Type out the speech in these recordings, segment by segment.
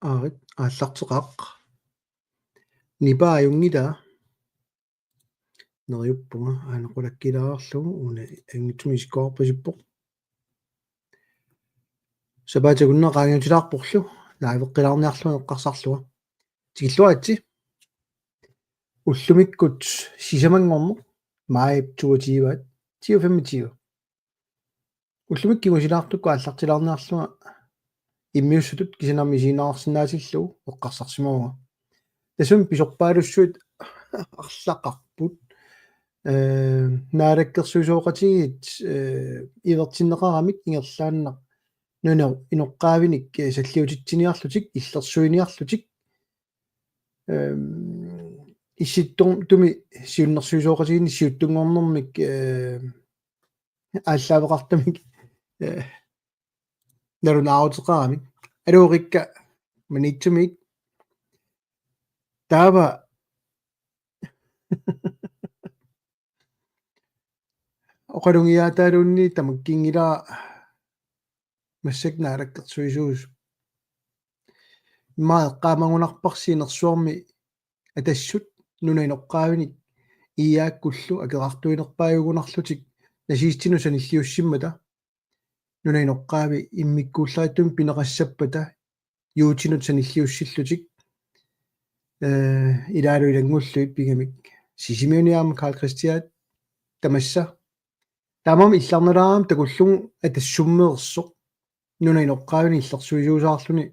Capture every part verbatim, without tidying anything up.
Aarit aallarteqaaq. Nipaa ajunngilaa. Neriuppunga aana qulakkeerlugu una ajunngitsumik isikkoqarpasippoq. Sapaatip-akunnera qaangiutilaarporlu liveqqilaarniarlunga eqqarsarlunga. Tikilluaritsi. Ullumikkut sisamanngorneq maajip toogtyve, ti femogtyve. Ullumikkut kingusilaartukkut aallartilaarniarlunga immiussatut kisianni aamma isiginnaarsinnaatillugu eqqarsarsimavunga. Tassami pisorpaalussuit arlaqarput. Eh, naalakkersuisooqatigiit, eh, ivertinneqaramik ingerlaannaq nunap inoqqaavinik, eh, salliutitsiniarlutik, illersuiniarlutik. Ehm, Issittumi siunnersuisooqatigiinni siuttunngornermik, eh, aallaaveqartumik, eh, nalunaaruteqaramik. Aluurikka Maniitsumi. Taava oqalugiaataaluunniit tamakkinngilara massakkut naalakkersuisuusut. Immaqa eqqaamagunarparsi inersuarmi Atassut nunap inoqqaavinik I A-kkullu akerartuinerpaajugunarlutik nazistinut sanilliussimmata, nunap inoqqaavi immikkuullarittumik pineqassappata juutinut sanilliussillutik, eh, ilaalu ilanngullugit pigamik. Sisimiuni aamma Karl Kristian tamassa. Taamaammat illarnalaarami takullugu Atassummeersoq nunap inoqqaavinik illersuisuusaarluni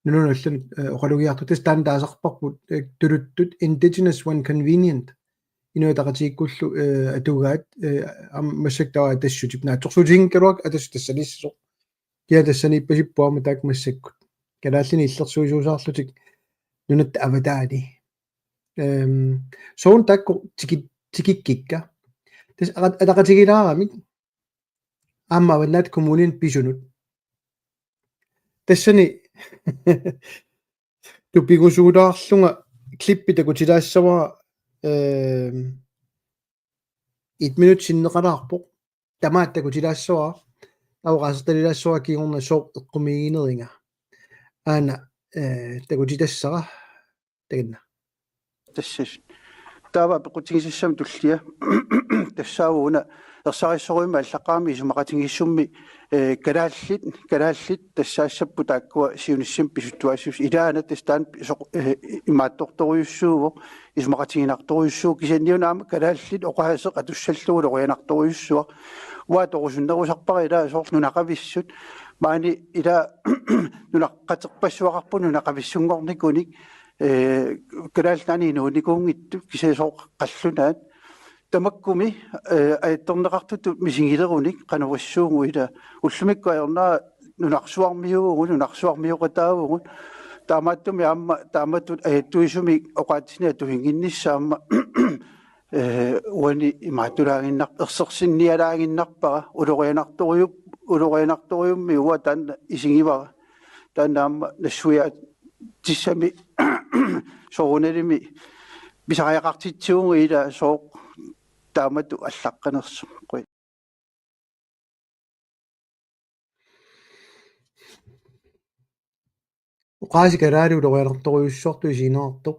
nunanut allanut, eh, oqalugiartut. Tassa taanna taasarparput, eh, tuluttut indigenous when convenient. Inuit Ataqatigiikkullu, eh, atugaat, eh, aamma massakkut taava Atassutip naatsorsuutiginngikkaluarlutik Atassut tassaniissasoq. Kia tassaniippasippoq aamma taakku massakkut. Kalaallinik illersuisuusaarlutik nunatta avataani. Ehm, soorlu taakku tiki-, tikikkikka. Tassa aqa-, ataqatigilaaramik aamma Avannaata Kommuniani pisunut. Tassani tupigusuulaarlunga klippi takutilaassavara, ehm, et minut sinneqalaarpoq. Tamaat takutilaassavara. Taava oqaasertalilaassavara kingorna sooq eqqumiigineriga. Aana, eh, takutitassara. Takanna. Tassasut. Taava peqqutigisassammat tullia. Tassaavoq una ersarissorujussuarmik allaqqammat isumaqatigiissummi, eh, kalaallit, kalaallit tassaassapput taakkua siunissami pisuttuassagussi. Ilaana tassa taanna soq-, eh, imaattortorujussuuvoq, isumaqatiginartorujussuuvoq, kisianni una aamma kalaallit oqaaseq atussallugu ulorianartorujussuaq. Uanga torusunnerusarpara ilaa soorlu nunaqavissut. Maani ilaa nunaqqaterpassuaqarpoq nunaqavissunngornikunik, eh, Kalaallit Nunaanni inuunikuunngitsut kisianni soorlu qallunaat. Tamakkumi, eh, ajattorneqartutut misigilerunik qanoq issuugut ilaa. Ullumikkut ajornera nunarsuarmiuuvugut, nunarsuarmioqataavugut. Taamaattumik aamma taamatut ajattuisumik oqaatsinik atuinnginnissaa aamma, eh, uani imaattulaaginnar-, ersersinnialaaginnarpara ulorianartorujup-, ulorianartorujummi uanga taanna isigivara. Taanna aamma nassuiaatissami soorunalimi pisariaqartitsivugut ilaa sooq taamatut allaqqanersoq. Qujan. Oqaasii kalaallit ulorianartorujussuartut isigineqartoq.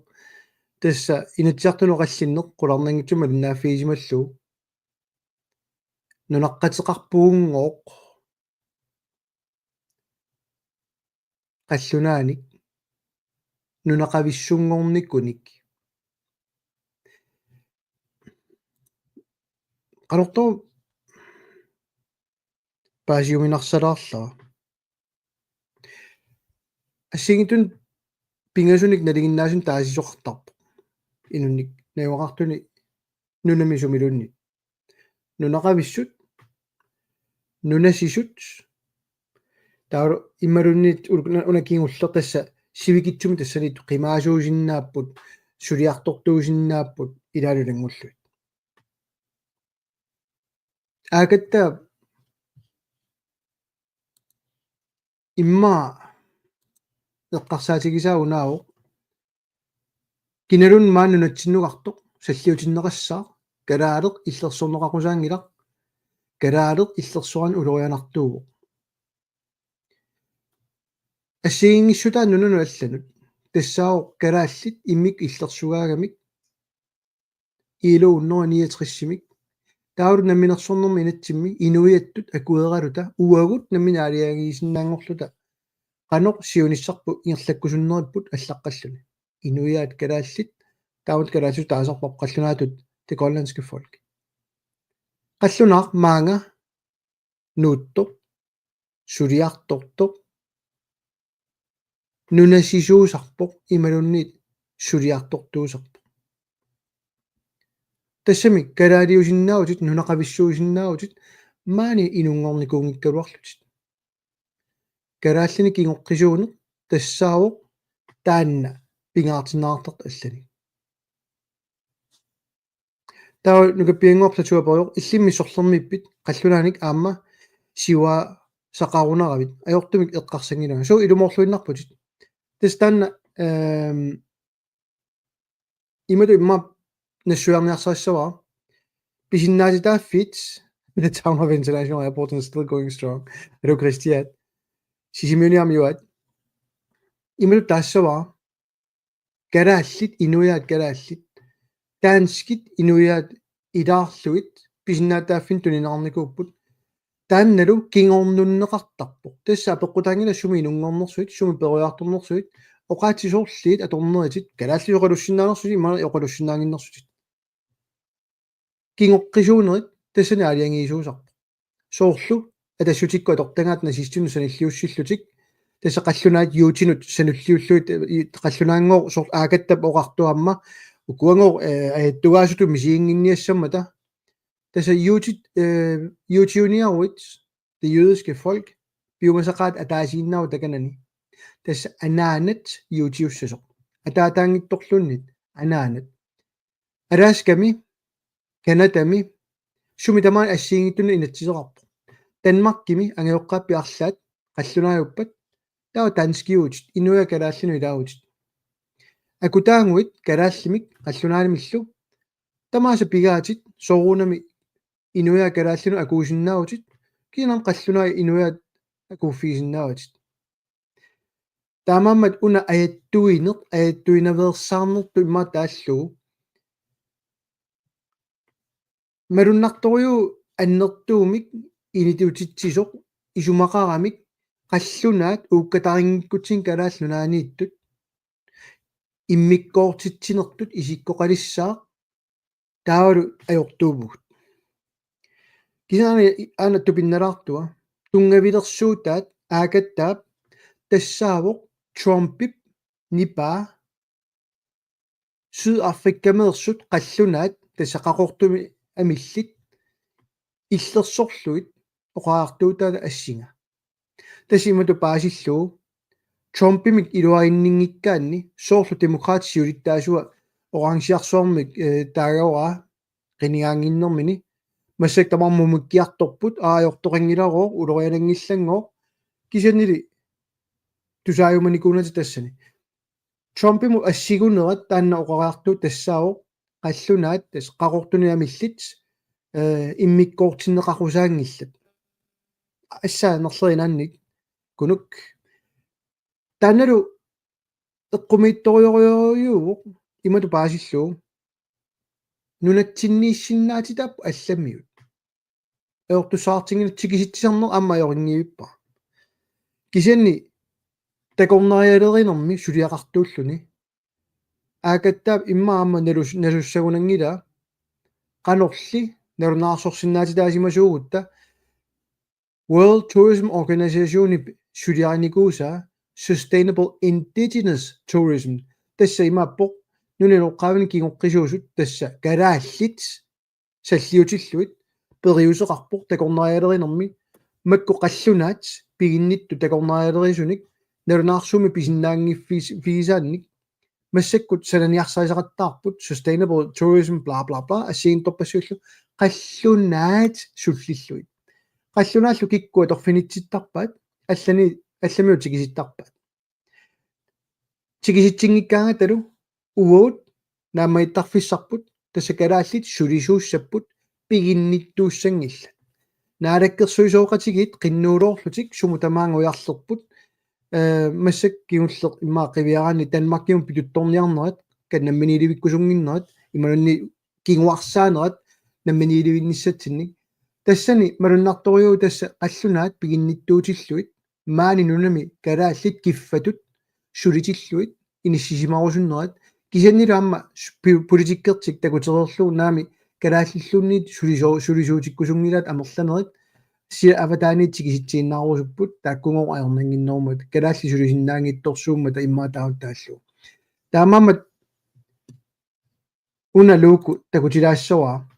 Tassa Inatsisartuni oqallinneq qularnanngitsumik malinnaaffigisimalluni. Nunaqqateqarpugunngooq qallunaanik nunaqavissunngornikunik. Qanortoq paasiuminarsalaarlara. Assigiinngitsunik pingasunik nalinginnaasunik taasisoqartarpoq. Inunnik najugaqartunik nunami sumiluunniit. Nunaqavissut, nunasisut, taava imaluunniit ul-, una kingulleq tassa sivikitsumik tassaniittut qimaasuusinnaapput, suliartortuusinnaapput, ilaalu ilanngullugit. Aakattaaq immaqa eqqarsaatigisaa unaavoq. Kinaluunniit maani nunatsinnukartoq salliutinneqassaaq, kalaaleq illersorneqaqusaanngilaq, kalaaleq illersoraanni ulorianartuuvoq. assigiinngissutaat nunanut allanut. Tassaavoq kalaallit immikkut illersugaagamik I L O hundrede niogtresimik. Taavalu namminersornermi inatsimmi inuiattut akueraluta uagut nammineq aalajangiisinnaanngorluta qanoq siunissarput ingerlakkusunneripput allaqqalluni. Inuiaat kalaallit, taamatut kalaallisut taasarpaat qallunaatut, det grønlandske folk. Qallunaaq maanga nuuttoq, suliartortoq, nunasisuusarpoq imaluunniit suliartortuusarpoq. Tassami kalaaliusinnaavutit, nunaqavissuusinnaavutit, maani inunngornikuunngikkaluarlutit. Kalaallinik kingoqqisuuneq tassaavoq taanna pingaartinneqartartoq allanik. Taava nukappiannguaq Platou aperivoq: Illimmi sorlermiippit, qallunaanik aamma siuaasaqarunaravit? Ajortumik eqqarsanngilanga. Suu, ilumoorluinnarputit. Tassa taanna, ehm, imatut immaqa nassuiarniarsarissavara. Pisinnaatitaaffiit, The Town of International Airport is still going strong. Alo Kristiat. Sisimiuniarmiuaat. Imatut taassavara. Kalaallit, inuiaat kalaallit. Danskit inuiaat ilaarlugit pisinnaatitaaffinnut tunineqarnikuupput. Taannalu kingornunneqartarpoq. Tassa apeqqutaanngilaq sumi inunngornersutit, sumi peroriartornersutit, oqaatsit sorliit atorneritit, kalaallisut oqalussinnaanersutit, imaluunniit oqalussinnaannginnersutit. Kingoqqisuunerit tassani aalajangiisuusarpoq. Soorlu Atassutikkut atortagaat nazistinut sanilliussillutik, tassa qallunaat juutinut sanilliullugit, eh, qallunaanngooq soorlu Aakattap oqartoq aamma, ukuanngooq, eh, ajattugaasutut misiginnginniassammata. Tassa juutit, eh, juutiuniaruit, det jødiske folk, piumasaqaat ataasiinnaavoq takanani. Tassa anaanat juutiussasoq. Ataataanngitsorluunniit anaanat. Alaskami, Canadami, sumi tamaani assigiinngitsunut inatsiseqarpoq. Danmarkimi angajoqqaappit arlaat qallunaajuppat, taava danskiuvutit, inuiaat kalaallinut ilaavutit. Akutaaguit kalaallimik qallunaanimillu tamaasa pigaatit, soorunami inuiaat kalaallinut akuusinnaavutit, kisianni qallunaat inuiaat akuuffigisinnaavatit. Taamaammat una ajattuineq, ajattuinaveersaarnertut immaqa taallugu. Malunnartorujuuvoq annertuumik inituutitsisoq isumaqaramik qallunaat uukkatarinngikkutsigu Kalaallit Nunaanniittut immikkoortitsinertut isikkoqalissaaq, taavalu ajortuuvugut. Kisianni aana tupinnalaartua tunngavilersuutaat Aakattaap tassaavoq Trumpip nipaa Sydafrikameersut qallunaat, tassa Qaqortumi amillit, illersorlugit oqariartuutaata assinga. Tassa imatut paasillugu, Trumpimik iluarinninngikkaanni soorlu Demokraatit siulittaasuat orangersuarmik, eh, taagoraa qinigaannginnermini, massakkut tamarmik mumikkiartorput, aa, ajortoqanngilarooq, uloriananngillanngooq, kisiannili tusaajumanikuunatik tassani. Trumpimut assigunerat taanna oqariartuut tassaavoq qallunaat, tassa Qaqortumi amillit, eh, immikkoortinneqarusaanngillat. Assaa nerleriinaannik kunuk. Taannalu eqqumiitsorujorujuuvoq imatut paasillugu: nunatsinniissinnaatitaapput allamiut. Ajortussaatiginngilaat, tikisitsisarneq aamma ajorinngivippara. Kisianni takornarialerinermi suliaqartuulluni Aakattaap immaqa aamma nalus-, nalussagunanngilaa, qanorli nalunaarsorsinnaatitaasimasuugutta World Tourism Organizationip suliarinikuusaa Sustainable Indigenous Tourism. Tassa imaappoq nunap inoqqaavinik kingoqqisuusut, tassa kalaallit salliutillugit, periuseqarpoq takornarialerinermi, makku qallunaat piginnittut takornarialerisunik nalunaarsuummi pisinnaanngiffigisaannik, massakkut sananiarsarisaqattaarput, sustainable tourism, bla, bla, bla, assigiinngitsorpassuillu, qallunaat sullillugit. Qallunaallu kikkut atorfinitsittarpaat, allani, allamiut tikisittarpaat. Tikisitsinngikkaangatalu uagut naammagitarfissarput, tassa kalaallit sulisuussapput, piginnittuussanngillat. Naalakkersuisooqatigiit qinnuuloorlutik sumut tamaanga ujarlerput, eh, massakkut kingulleq immaqa qiviaraanni Danmarkimut pituttorniarnerat, kan namminiilivikkusunnginnerat, imaluunniit kinguarsaanerat namminiilivinnissatsinnik. Tassani malunnartorujuuvoq tassa qallunaat piginnittuutillugit, maani nunami kalaallit kiffatut sulitillugit inissisimarusunnerat, kisiannilu aamma s-, pi-, politikkertik takutereerlugu naami kalaallilluunniit sulisoo-, sulisuutikkusunngilaat amerlanerit, kisianni avataaniit tikisitsiinnaarusupput, taakkugooq ajornannginnerummata, kalaallit sulisinnaanngitsorsuummata immaqa taava taallugu. Taamaammat una luuku takutilaassavara.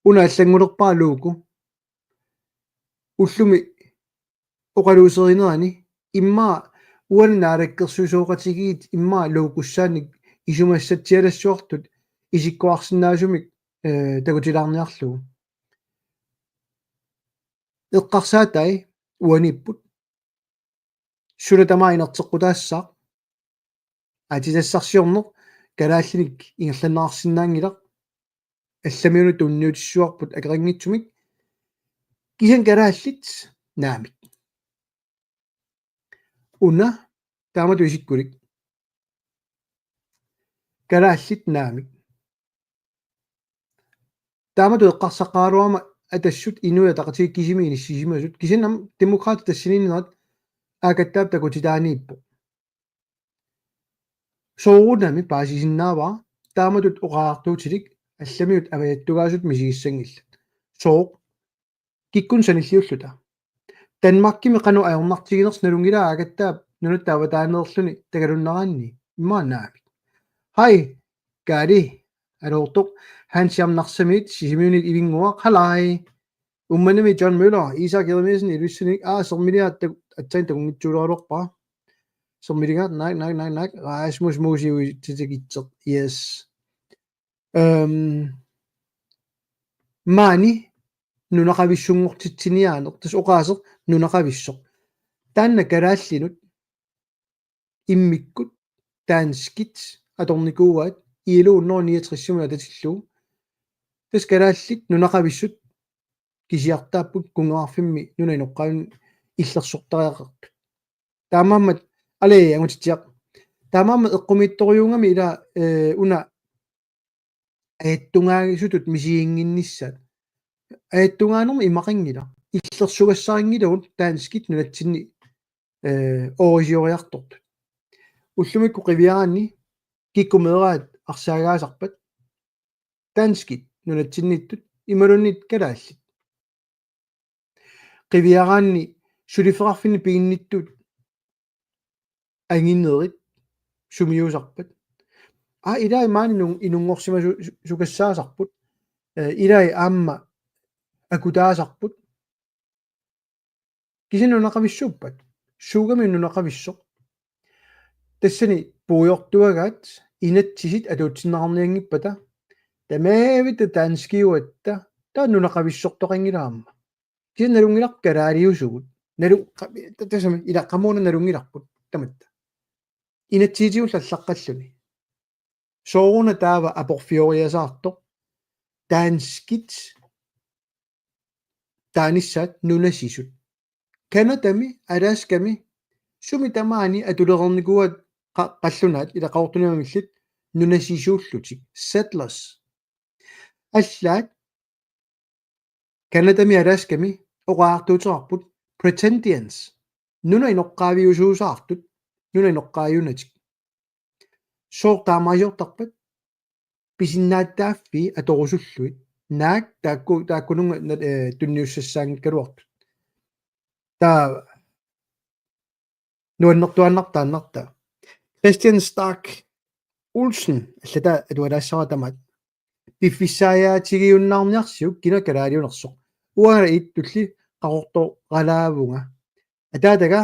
Una allanngulerpara luuku. Ullumi oqaluuserinerani immaqa uani naalakkersuisooqatigiit immaqa luukussaannik isumassatsialassuartut isikkoqarsinnaasumik, eh, takutilaarniarlugu. Eqqarsaatai uaniipput. Suna tamaat inerteqqutaassaaq. Aatsitassarsiorneq kalaallinik ingerlanneqarsinnaanngilaq. Allamiunut tunniutissuarput akeqanngitsumik. Kisianni kalaallit naamik. Una taamatut isikkulik. Kalaallit naamik. Taamatut eqqarsaqqaaraluarama Atassut Inuit Ataqatigiit kisimik inissisimasut, kisianni aamma Demokraatit tassaniinnerat Aakattaap takutitaaniippoq. Soorunami paasisinnaavara taamatut oqariartuutilik allamiut avajattugaasut misigissanngillat. Sooq? Kikkunnut sanilliulluta. Danmarkimi qanoq ajornartiginersoq nalunngilaa Aakattaap nunatta avataaneerluni takalunneranni? Immaqa naamik. Hej, Kari, Aloortoq, Hans Jam Narsamiit, Sisimiunit Ivinnguaq, halaj. Uummannami John Møller, Isak Jeremiassen, Ilulissaniit, aa, Sermiligaat tak-, aatsaat takunngitsoorluarpara. Sermiligaat, naak, naak, naak, naak, Rasmus Musiu titikitseq, yes. Øhm, maani nunaqavissunngortitsiniaaneq, tassa oqaaseq nunaqavissoq. Taanna kalaallinut immikkut danskit atornikuuaat I L O hundrede niogtres-imut atatillugu. Tassa kalaallit nunaqavissut kisiartaapput kunngeqarfimmi nunap inoqqaavisut illersortariaqartut. Taamaammat, ali, angutitsiaq. Taamaammat eqqumiitsorujuugami ila, eh, una ajattugaagisutut misiginnginnissaat. Ajattugaanermut imaqanngilaq. Illersugassarinngilagut danskit nunatsinni, eh, oorisioriartortut. Ullumikkut qiviaraanni kikkut meeraat arsaagaasarpat? Danskit nunatsinniittut imaluunniit kalaallit. Qiviaraanni suliffeqarfinni piginnittut anginerit sumiusarpat? Aa, ilai maani nun-, inunngorsimasu-, su-, sukassaasarput. Eh, ilai aamma akutaasarput. Kisianni nunaqavissuuppat? Suugami nunaqavissoq? Tassani puigortuagaat inatsisit atuutsinneqarnianngippata. Tamaavitta danskiuatta, taava nunaqavissortoqanngilaq aamma. Kisianni nalunngilarput kalaaliusugut. Nalu-, qa-, ta-, tassami ila qamuuna nalunngilarput tamatta. Inatsisitigullu allaqqalluni. Sooruna taava aporfioriasaartoq? Danskit taanissaat nunasisut. Canadami, Alaskami, sumi tamaani atulereernikuuaat qa-, qallunaat, ila Qaqortumiit aamma illit, nunasisuullutik, settlers. Allaat Canadami Alaskami oqariartuuteqarput pretendians, nunap inoqqaaviusuusaartut, nunap inoqqaajunatik. Sooq taamaaliortarpat? Pisinnaatitaaffii atorusullugit. Naak taakku, taakkununnga na-, eh, tunniussassaanngikkaluartut. Taava nuannertuaannartaa, taannartaa. Christian Stark Olsen, allataa atualaassavara tamaat. Piffissaajaatigiunnaarniarsiuk kina kalaaliunersoq. Uanga ittulli Qaqortoqalaavunga. Ataataga,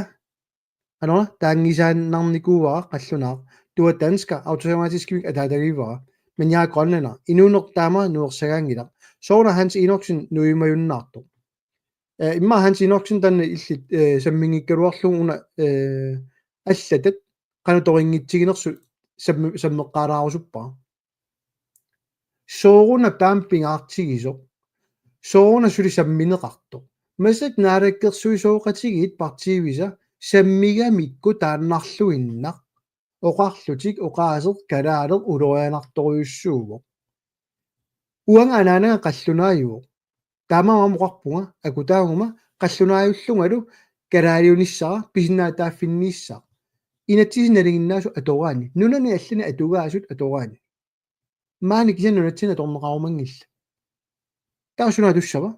anora, taanngisaannarnikuuara qallunaaq. Tua dansker, automatiskimik ataatagivara. Men jeg er grønlænder. Inuuneq taama nuersagaanngilaq. Sooruna Hans Enoksen nuimajunnaartoq? Eh, immaqa Hans Enoksen taanna illit, eh, samminngikkaluarlugu una, eh, allatat qanoq toringitsiginersut samme-, sammeqqaalaarusuppara. Sooruna taama pingaartigisoq? Sooruna suli sammineqartoq? Massakkut naalakkersuisooqatigiit partiivisa sammigamikku taannarluinnaq oqarlutik oqaaseq kalaaleq ulorianartorujussuuvoq. Uanga anaanaga qallunaajuvoq. Taamaammat oqarpunga akutaaguma qallunaajullungalu kalaaliunissara pisinnaatitaaffinniissaaq. Inatsisit nalinginnaasut atoraanni. Nunani allani atugaasut atoraanni. Maani kisianni nunatsinni atorneqarumanngillat. Taava suna atussava?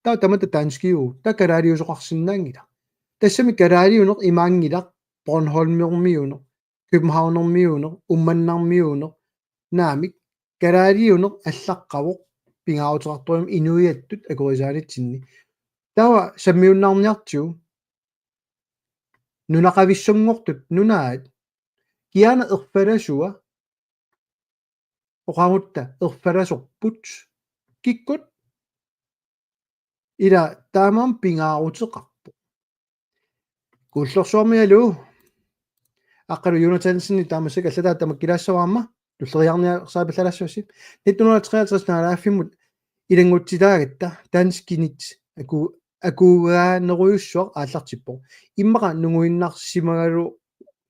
Taava tamatta danskiuvoq. Taava kalaaliusoqarsinnaanngilaq. Tassami kalaaliuneq imaanngilaq Bornholmermiuneq, Københavnermiuneq, Uummannarmiuneq, naamik, kalaaliuneq allaqqavoq pingaaruteqartoq inuiattut akuerisaanitsinni. Taava sammiunnaarniartigu nunaqavissunngortut nunaat kiana erfalasua oqarutta erfalasorput kikkut ila taamaammat pingaaruteqarpoq. Kuullorsuarmialu Aqqalu Jonathansen tamassi allataa tamakkilaassavarma tulleriiarniarsaapallalaassavassi. Nitten hundrede og treogtres naalagaaffimmut ilanngutsitaagatta danskinit aku akuunerujussuaq aallartippoq. Immaqa nunguinnarsimagalu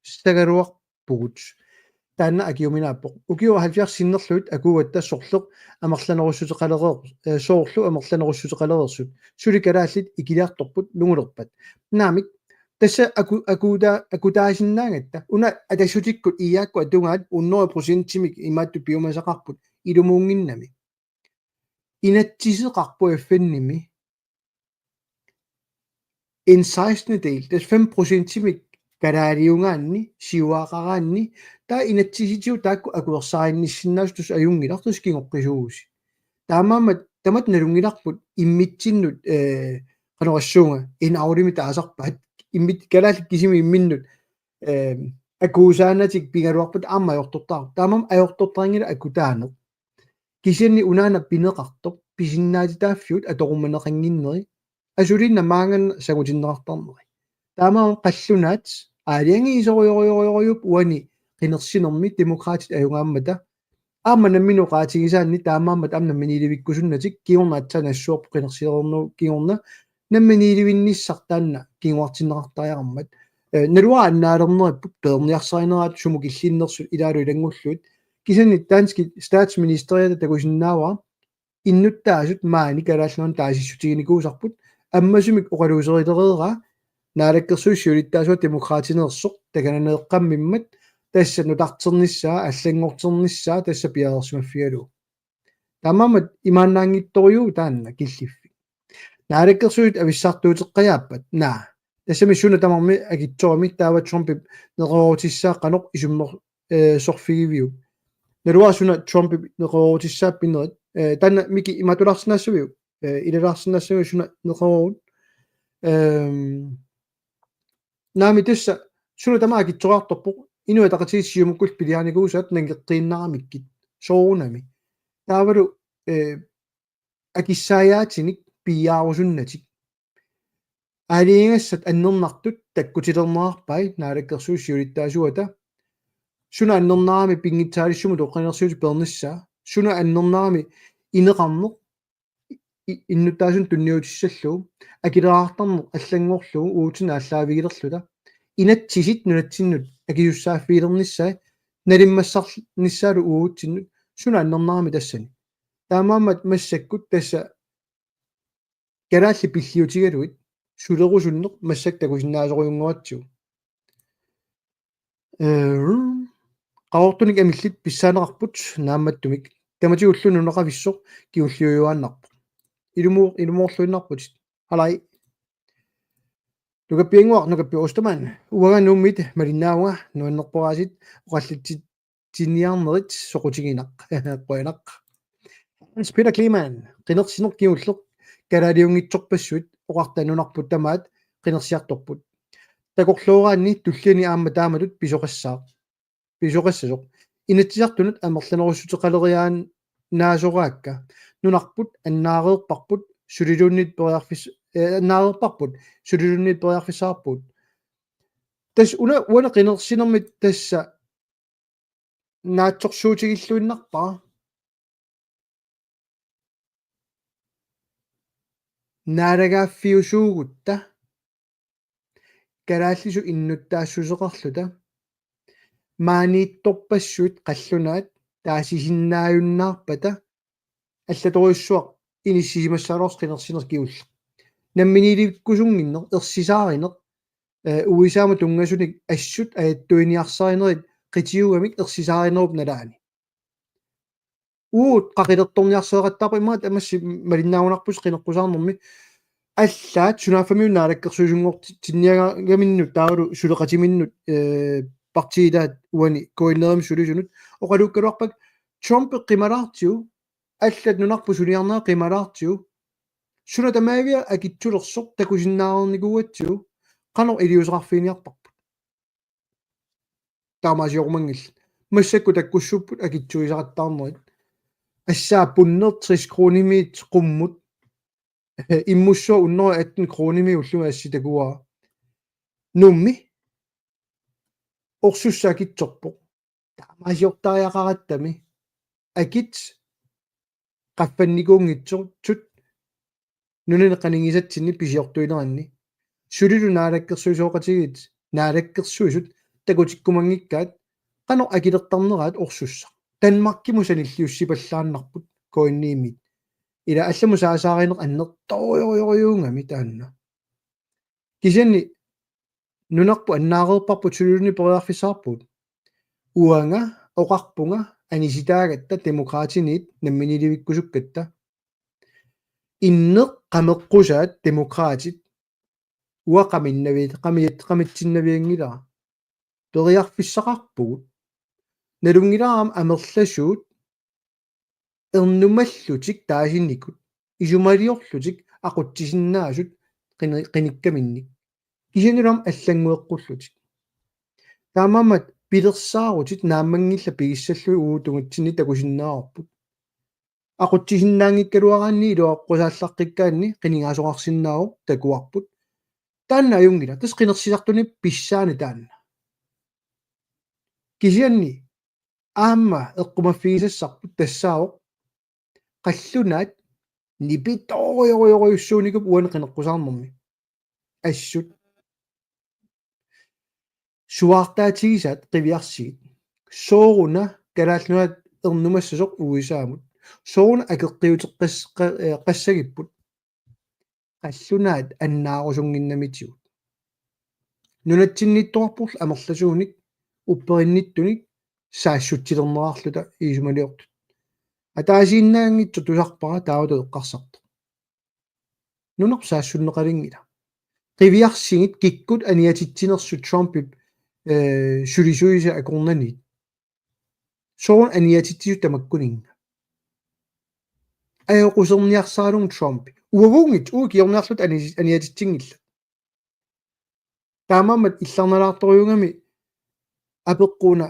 sagaluarpugut. Taanna akiuminaappoq. Ukiut halvfjerds sinnerlugit akuugatta sorleq amerlanerussuteqalereer- eh, soorlu amerlanerussuteqalereersut. Suli kalaallit ikiliartorput nungulerpat. Naamik, tassa aku akuuta- akutaasinnaagatta. Una Atassutikkut I A-kkut atugaat hundrede procentimik imaattut piumasaqarput ilumuunnginnami. Inatsiseqarpoq F N-imi en sekstendedel, tassa fem procentimik kalaaliugaanni, siuaaqaraanni, taava inatsisitigut taakku akuersaarinnissinnaasut tassa ajunngilaq, tassa kingoqqisuusi. Taamaammat tamatta nalunngilarput immitsinnut, eh, qanorsuunga, en avlimik taasarpaat, immit kalaallit kisimi imminnut, eh, akuusaanatik pigaluarpat aamma ajortortaaq. Taamaammat ajortortarinngilat akutaaneq. Kisianni unaana pineqartoq pisinnaatitaaffigut atorumaneqannginneri, asuliinnaq maanganna sangutinneqartarneri. Taamaammat qallunaat aalajangiisorujorujorujuupput uani qinersinermi Demokraatit ajugaammata. Aamma nammineq oqaatigisaanni taamaammat aamma namminiilivikkusunnatik, kingorna aatsaat nassuerpoq qinersilereernerup kingorna, namminiilivinnissaq taanna kinguartinneqartariaqarmat. Eh, naluara annaalerneripput peerniarsarineraat sumut killinnersut ilaalu ilanngullugit. Kisianni danskit statsministeriata takusinnaavara innuttaasut maani Kalaallit Nunaanni taasissutiginikuusarput, ammasumik oqaluuserilereeraa Naalakkersuisut siulittaasuat Demokraatineersoq takananeeqqammimmat, tassa nutarternissaa, allanngorternissaa, tassa piareersimaffigalugu. Taamaammat imaannaanngitsorujuuvoq taanna killiffik. Naalakkersuisut avissaartuuteqqajaappat, naa, tassami suna tamarmi akitsorami, taava Trumpip neqeroorutissaa qanoq isummer- eh, sorfigiviuk. Naluara suna Trumpip neqeroorutissaa pinerit, eh, taanna Miki imaattuulaarsinnaassaviuk, eh, ilalaarsinnaassaviuk suna neqeroorut. Ehm, naamik, tassa suna tamaat akitsoriartorpoq, Inuit Ataqatigiit Siumukkullu piliarinikuusaat nangikkiinnaramikkit. Soorunami. Taavalu, eh, akissaajaatinik piiaarusunnatik. Aalajangigassat annernartut takkutilernerarpai Naalakkersuisut siulittaasuata. Suna annernarami pinngitsaaliissummik toqqaannarsiutit peernissaa? Suna annernarami ineqarneq i-, innuttaasunut tunniutissallugu, akileraartarneq allanngorlugu uatsinnut aallaavigilerluta? Inatsisit nunatsinnut akisussaaffigilernissaat, nalimmassarnissaalu uatsinnut, suna annernarami tassani? Taamaammat massakkut tassa kalaallit pilliutigalugit sulerusunneq massakkut takusinnaasorujunngortigu. Eh, Qaqortunik amillit pissaaneqarput naammattumik. Tamatigullu nunaqavissoq kingulliujuaannarpoq. Ilumoor-, ilumoorluinnarputit. Halai. Nukappiannguaq, Nukappi Ostermann. Uanga Nuummit malinnaavunga, nuannerpoq aasiit, oqallitsitsineq iniarnerit soqutiginaq. Qujanaq. Hans Peter Kleemann, qinersineq kingulleq kalaaliunngitsorpassuit oqarta nunarput tamaat qinersiartorput. Takorlooraanni tulliani aamma taamatut pisoqassaaq. Pisoqassasoq. Inatsisartunut amerlanerussuteqaleriaannaasoraakka. Nunarput annaareerparput suliluunniit periarfis-, eh, annaareerparput suliluunniit periarfissaqarpugut. Tassa una uani qinersinermi tassa naatsorsuutigilluinnarpara. Naalagaaffiusuugutta kalaallisut innuttaassuseqarluta maaniittorpassuit qallunaat taasisinnaajunnaarpata allatorujussuaq inissisimassagaluartoq qinersineq kingulleq. Namminiilivikkusunnginneq, ersisaarineq, eh, U S A-mut tunngasunik assut ajattuiniarsarinerit qitiugamik ersisaarinerup nalaani. Uagut qaqilertorniarsareqattaarput immaqa tamassi malinnaagunarpusi qineqqusaarnermi. Allaat sunaaffamiuna naalakkersuisunngortinniagaminnut taavalu suleqatiminnut, eh, partiit ilaat uani K N R-imi sulisunut oqaluukkaluarpakka Trump qimalaartigu, allat nunarput suliarnerat qimalaartigu, suna tamaaviat akitsulersoq takusinnaareernikuugatsigu qanoq iliuuseqarfiginiarparput. Taamaasiorumanngillat. Massakkut takkussuupput akitsuisaqattaarnerit. Assaappunneq tres kronimiit qummut. Immussuaq hundrede atten kronimiit ullumi assi takuara. Nuummi orsussaq akitsorpoq. Taamaasiortariaqarattami akit qaffannikuunngitsut nunani qanigisatsinni pisiortuineranni. Sulilu naalakkersuisooqatigiit, naalakkersuisut takutikkumanngikkaat qanoq akilertarneraat orsussaq. Danmarkimut sanilliussipallaannarput K N R-imiit. Ila allamut saasaarineq annertoorujorujussuugami taanna. Kisianni nunarput annaareerparput suliluunniit periarfissaqarpugut. Uanga oqarpunga anisitaagatta Demokraatiniit namminiilivikkusukkatta. Inneq qameqqusaat Demokraatit uanga qaminnavi-, qamiat-, qamitsinnavianngilara. Periarfissaqarpugut. Nalunngilara aamma amerlasuut ernumallutik taasinikut, isumaliorlutik aqutsisinnaasut qini-, qinikkaminnik. Kisiannilu aamma allanngueqqullutik. Taamaammat pilersaarutit naammanngillat pigissallugit uagut tungitsinni takusinnaavarput. Aqutsisinnaanngikkaluaraanni iluaqqusaarlaqqikkaanni qinigaasoqarsinnaavoq takuarput. Taanna ajunngilaq. Tassa qinersisartuni pissaani taanna. Kisianni aamma eqqumaffigisassarput tassaavoq qallunaat nipitoorujorujorujussuunikuupput uani qineqqusaarnermi. Assut. Suaartaatigisaat qiviarsigit. Sooruna Kalaallit Nunaat ernumassasoq U S A-mut. Sooruna akeqqiuteqqas-, qa-, eh, qassagipput. Qallunaat annaarusunnginnamitigut. Nunatsinniittoqarporlu amerlasuunik, upperinnittunik, saassutsilernerarluta isumaliortut. Ataasiinnaanngitsoq tusarpara taamatut eqqarsartoq. Nunarput saassunneqalinngilaq. Qiviarsigit kikkut aniatitsinersut Trumpip, eh, sulisuisa akornanniit. Sooruna aniatitsisut tamakkuninnga. Ajoquserniarsaralugu Trump. Uaguunngitsoq uagut kingorniarluta ani-, aniatitsinngillat. Taamaammat illarnalaartorujuugami apeqquna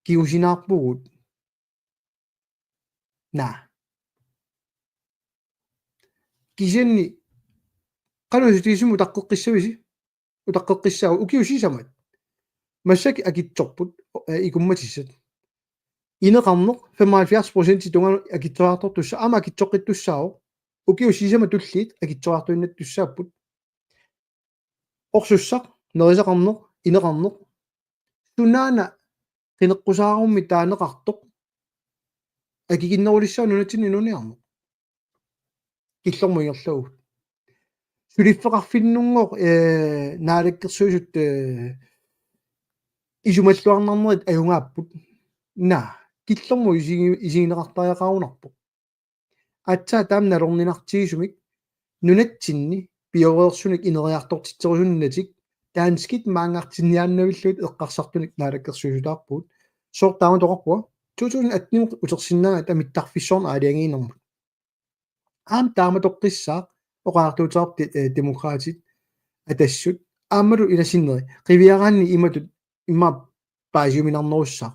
kingusinaarpugut. Naa. Kisianni qanoq isutigisumik utaqqeqqissavisi? Utaqqeqqissaaq ukiut sisamat. Massakkut akitsorput, eh, ikummatissat. Ineqarneq femoghalvfjerds procent tungaanut akitsoriartortussaavoq, aamma akitsoqqittussaavoq. Ukiut sisamat tulliit akitsoriartuinnartussaapput. Orsussaq, nerisaqarneq, ineqarneq. Sunaana qineqqusaarummi taaneqartoq akikinnerulissaaq nunatsinni inuuniarneq. Killormut ingerlavugut. Suliffeqarfinnunngooq, eh, naalakkersuisut, eh, isumalluarnarnerit ajugaapput. Naa, killormut isigi-, isigineqartariaqarunarpoq. Aatsaat taama nalorninartigisumik nunatsinni pioreersunik ineriartortitserusunnatik danskit maanngartinniaannavillugit eqqarsartunik naalakkersuisutaarpugut. Sooq taamatut oqarpunga? To tusind atten utersinnaagatta mittarfissuarnut aalajangiinermut. Aamma taamatoqqissaaq oqariartuuteqarpoq, eh, Demokraatit Atassut. Aammalu ila sinneri. Qiviaraanni imatut immaqa paasiuminarnerussaaq.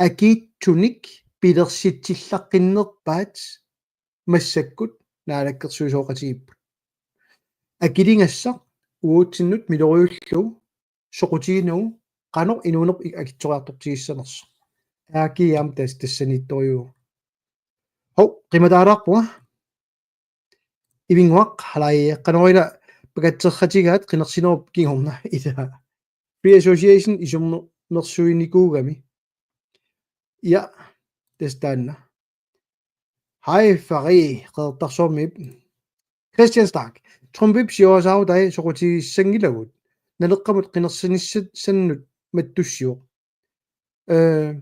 Akiitsunik pilersitsillaqqinnerpaat massakkut naalakkersuisooqatigiipput. Akiligassaq uagutsinnut miloriullugu soqutiginagu qanoq inuunerput akitsoriartortigissanersoq. Aakiiaam tas-, tassaniittorujuuvoq. Hov, qimataalaarpunga. Ivinnguaq, halai, qanoq ila pakatserratigaat qinersinerup kingorna ilaa. Free Association isummersuinikuugami. Ja, tassa taanna. Hej, Fari, Qeqertarsuarmiit. Christian Stark. Trumpip siorasaarutai soqutigissanngilagut. Naleqqamut qinersinissannut mattussivoq. Øh,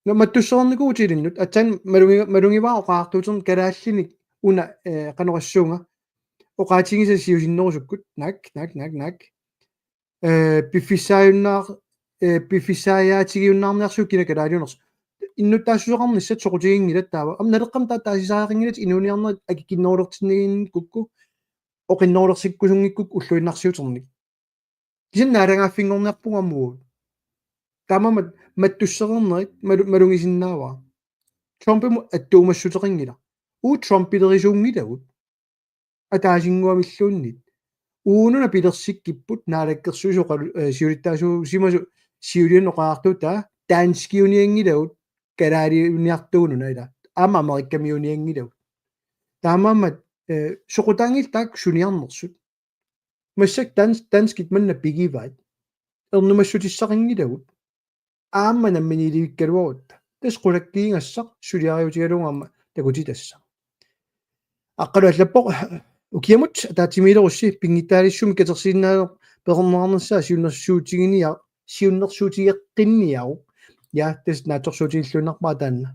nå, mattussereernikuuvoq ilinnut. Aatsaat malugi-, malugivara oqaatigilernermik kalaallinik una, øh, qanoq oqassaanga. Oqaatigisat siusinnerusukkut. Naak, naak, naak, naak. Øh, piffissaajunnaar-, øh, piffissaajaatigiunnaarniarsiuk kina kalaaliunersoq. Innuttaassuseqarnissat soqutiginngilat taava. Aamma Naleqqamut taava taasisariaqanngilatit inuuniarnerit akikinnerulersinnaanngikkukkit, oqinnerulersikkusunngikkukku ulluinnarsiuternik. Kisianni naalagaaffinngorniarpugut aamma uagut. Taamaammat mattussereernerit malu-, malugisinnaavara. Trumpimut attuumassuteqanngilaq. Uagut Trumpilerisuunngilagut. Ataasinnguamilluunniit. Uununa pilersikkipput naalakkersuisut oqalu-, øh, siulittaasuusimasut siuliani oqaatigalugu danskiunianngilagut kalaaliuniartuununa ilaa. Aamma Amerikkamiunianngilagut. Taamaammat, øh, soqutaanngillat taakku suniarnersut. Massakkut dans-, danskit manna pigivaat. Ernumassutissaqanngilagut. Aamma namminiilivikkaluarutta. Tassa qulakkiigassaq suliariutigalugu aamma takutitassaq. Aqqalu allappoq ukiamut ataatsimiilerussi pinngitsaaliissummik katersiinnaaneq peqarneqarnissaa siunnersuutiginiar-, siunnersuutigeqqinniaruk. Ja, tassa naatsorsuutigilluinnarpara taanna.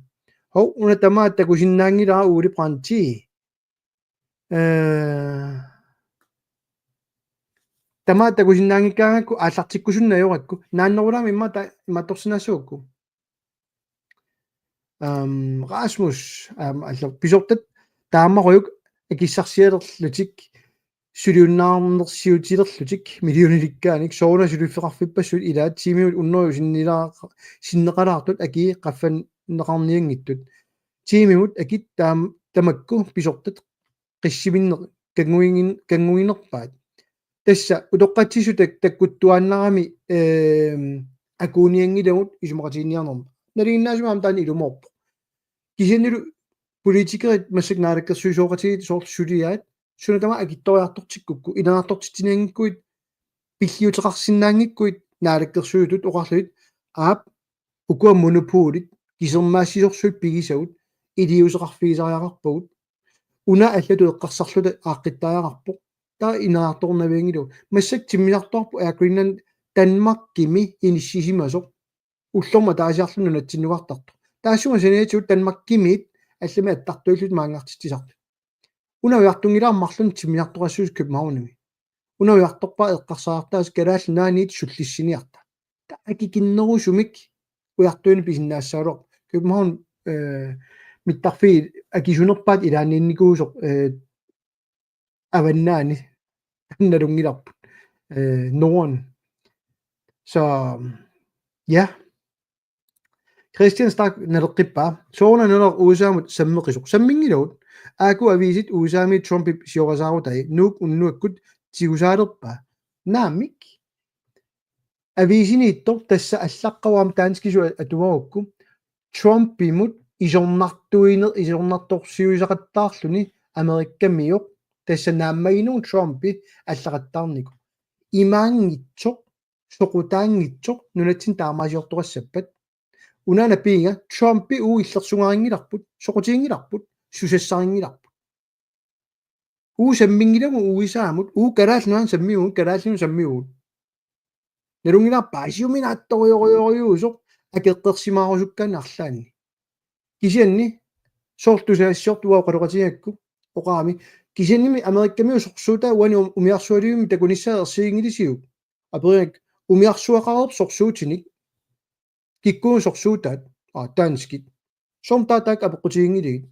Hov, una tamaat takusinnaanngilara Ole Brandti. Øh, tamaat takusinnaanngikkaangakku aallartikkusunneq ajorakku. Naannerulaami immaqa ta-, imaattorsinnaassagukku. Øhm, Rasmus, øhm, altså, pisortat taamarujuk akissarsialerlutik suliunnaarnersiutilerlutik millionilikkaanik sooruna suliffeqarfippassuit ilaat tiimimut unnerujuk sinnilaa-, sinneqalaartut akii qaffanneqarnianngitsut. Tiimimut akit taam-, tamakku pisortat qissiminneq kannguigin-, kannguinerpaat. Tassa utoqqatsissut tak-, takkuttuaannarami, øhm, akuunianngilagut isumaqatiginninniarnermut. Nalinginnaasumik aamma taanna ilumoorpoq. Kisiannili politikerit massakkut naalakkersuisooqatigiit soorlu suliaat, suna tamaat akitsoriartortikkukku, ilaasortitsinianngikkuit, pilliuteqarsinnaanngikkuit, naalakkersuisutut oqarlutik, aap, ukua monopolit, kisermaassisorsuit pigisagut, iliuuseqarfigisariaqarpagut, una allatut eqqarsarluta aaqqittariaqarpoq, taava ineriartornavianngilagut. Massakkut timmisartuarput Air Greenland Danmarkimi inissisimasoq, ullormut ataasiarluni nunatsinnukartartoq. Taassuma saniatigut Danmarkimiit allamik attartuillutik maanngartitsisartut. Una ujartunngilara marlunnik timmisartoqassuusoq Københavnimi. Una ujartorpara eqqarsartaaseq Kalaallit Nunaanniit sullissiniarta. Taava akikinnerusumik ujartuineq pisinnaassagaluarpoq. København, øh, mittarfiit akisunerpaat ilaanniinnikuusoq, øh, avannaani nalunngilarput. Øh, Norden. Så, ja. Christian Stark naleqqippaa. Sooruna Naleraq U S A-mut sammeqisoq. Samminngilagut. Aaku aviisit U S A-mi Trumpip siorasaarutai. Nuuk unnuakkut tigusaalerpaa. Naamik. Aviisiniittoq tassa allaqqavoq aamma danskisut atuarukku. Trumpimut isornartuiner-, isornartorsiuisaqattaarluni Amerikkamioq. Tassa naammaginnut Trumpi allaqattaarnikoq. Imaanngitsoq, soqutaanngitsoq, nunatsinni taamaasiortoqassappat. Unaana piiga, Trumpi uagut illersugarinngilarput, soqutiginngilarput, susassarinngilarput. Uagut samminngilagut U S A-mut, uagut Kalaallit Nunaannut sammivugut, Kalaallit Nunaannut sammivugut. Nalunngilara paasiuminaattoriorujussuusoq akeqqersimaarusukkaanni arlaanni. Kisianni soorlu tusagassiortut uanga oqaloqatigigakku oqarami. Kisiannimi Amerikkamiut sorsuutaat uani um-, umiarsualivimmut takunissaat ersiginngilisiuk? Aperigakkit umiarsuaqareerput sorsuutinik. Kikkuuneq sorsuutaat? Aa, danskit. Soormi taava taakku apeqqutiginngiligit?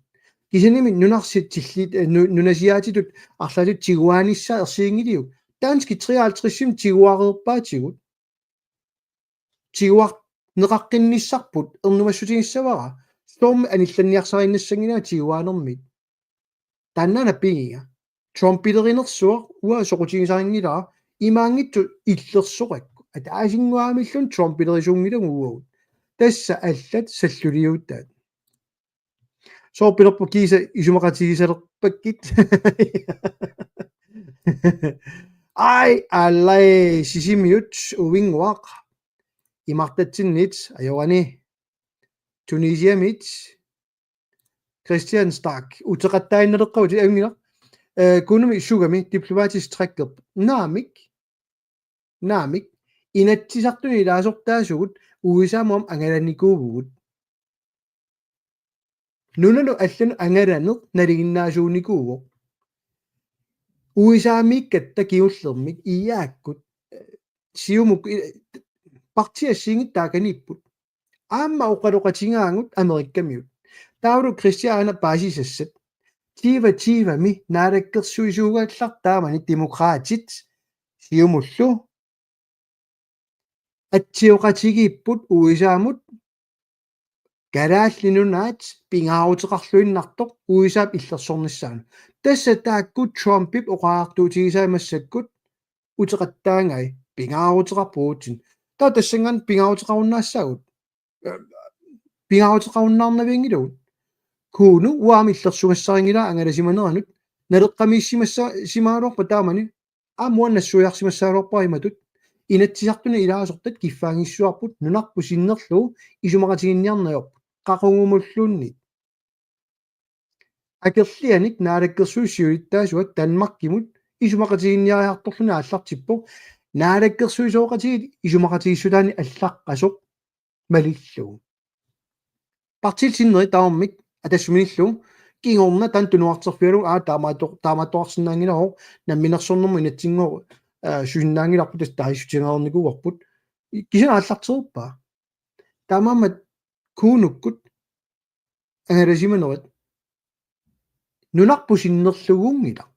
Kisiannimi nunarsiat tillit, øh, nu-, nunasiaatitut arlaatigut tiguaanissaat ersiginngiliuk? Danskit treoghalvtredsimi tiguareerpaatigut. Tiguarneqaqqinnissarput ernumassutigissavara. Soormi anillanniarsariinnassanngilaat tiguaanermit. Taannaana pigiga. Trumpilerinersuaq uanga soqutigisarinngilara, imaanngitsoq illersoqakku. Ataasinnguamilluunniit Trumpilerisuunngilagut uagut. Tassa allat salluliuutaat. Soorpilerpoq kiisa isumaqatigisalerpakkit. Ai, alai, Sisimiut, Uinguaq, imartatsinnit, ajorani, Tunisiamit, Christian Stark, uteqattaannaleqqavutit ajunngilaq, eh, Kuunumi sugami diplomatisk trækkerp. Naamik, naamik, Inatsisartuni ilaasortaasugut U S A-mut angalanikuuvugut. Nunanut allanut angalaneq nalinginnaasuunikuuvoq. U S A-miikkatta kingullermik iaakkut, eh, Siumuk, eh, partiit assigiinngitsut taakaniipput. Aamma oqaloqatigaagut Amerikamiut. Taavalu Christian paasisassat. Tyve tyve-mi naalakkersuisuugallartaamani Demokraatit Siumullu atsioqatigiipput U S A-mut Kalaallit Nunaat pingaaruteqarluinnartoq U S A-p illersornissaanut. Tassa taakku Trumpip oqariartuutigisai massakkut uteqattaangai pingaaruteqarpoq Putin. Taava tassanngaannaq pingaaruteqarunnaassaagut. Eh, pingaaruteqarunnaarnavianngilagut. Kuunu uanga illersugassarinngilara angalasimaneranut. Naleqqamiissimassa-, simagaluarpat taamani. Aamma uanga nassuiarsimassagaluarpara imatut. Inatsisartuni ilaasortat kiffaanngissuseqarput nunarput sinnerlugu isumaqatiginninniarneq ajorput. Qaqugumulluunniit. Akerlianik naalakkersuisut siulittaasuat Danmarkimut isumaqatiginninniariartorluni aallartippoq. Naalakkersuisooqatigiit isumaqatigiissutaannik allaqqasoq malillugu. Partiit sinneri tamarmik Atassut minillugu kingorna taanna tunuarterfigalugu, aa, taamaatto-, taamaattoqarsinnaanngilaq, namminersornermut inatsinngooq, aa, susinnaanngilarput, tassa taasissutigereernikuuarput. Kisianni aallartereerpaa. Taamaammat Kuunukkut angalasimanerat nunarput sinnerlugunngilaq.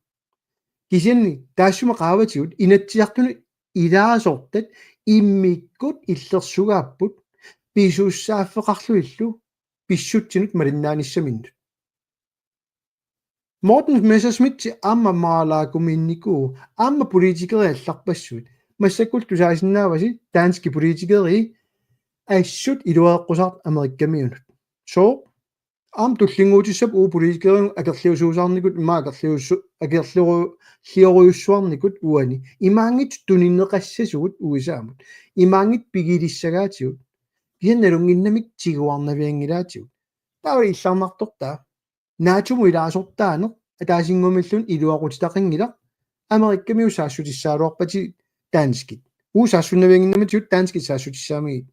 Kisianni taassuma qaavatigut Inatsisartuni ilaasortat immikkut illersugaapput pisussaaffeqarlugillu pissutsinut malinnaanissaminnut. Morten Messerschmidt aamma Mar-a-Lagomiinnikuuvoq, aamma politikerit allarpassuit. Massakkut tusaasinnaavasi danskit politikerit assut iluareqqusaartut Amerikamiunut. Sooq? Aamma tullinnguutissappat uagut politikerinut akerliusuusaarnikut, immaqa akerliusu-, akerliu-, liorujussuarnikut uani. Imaanngitsoq tunineqassasugut U S A-mut. Imaanngitsoq pigilissagaatigut. Kisianni nalunnginnamik tiguarnavianngilaatigut. Taava illarnartortaa. NATO-mut ilaasortaaneq ataasinnguamilluunniit iluaqutitaqanngilaq. Amerikamiut saassutissagaluarpatigit danskit. Uagut saassunnaviannginnamatigut danskit saassutissagamigit.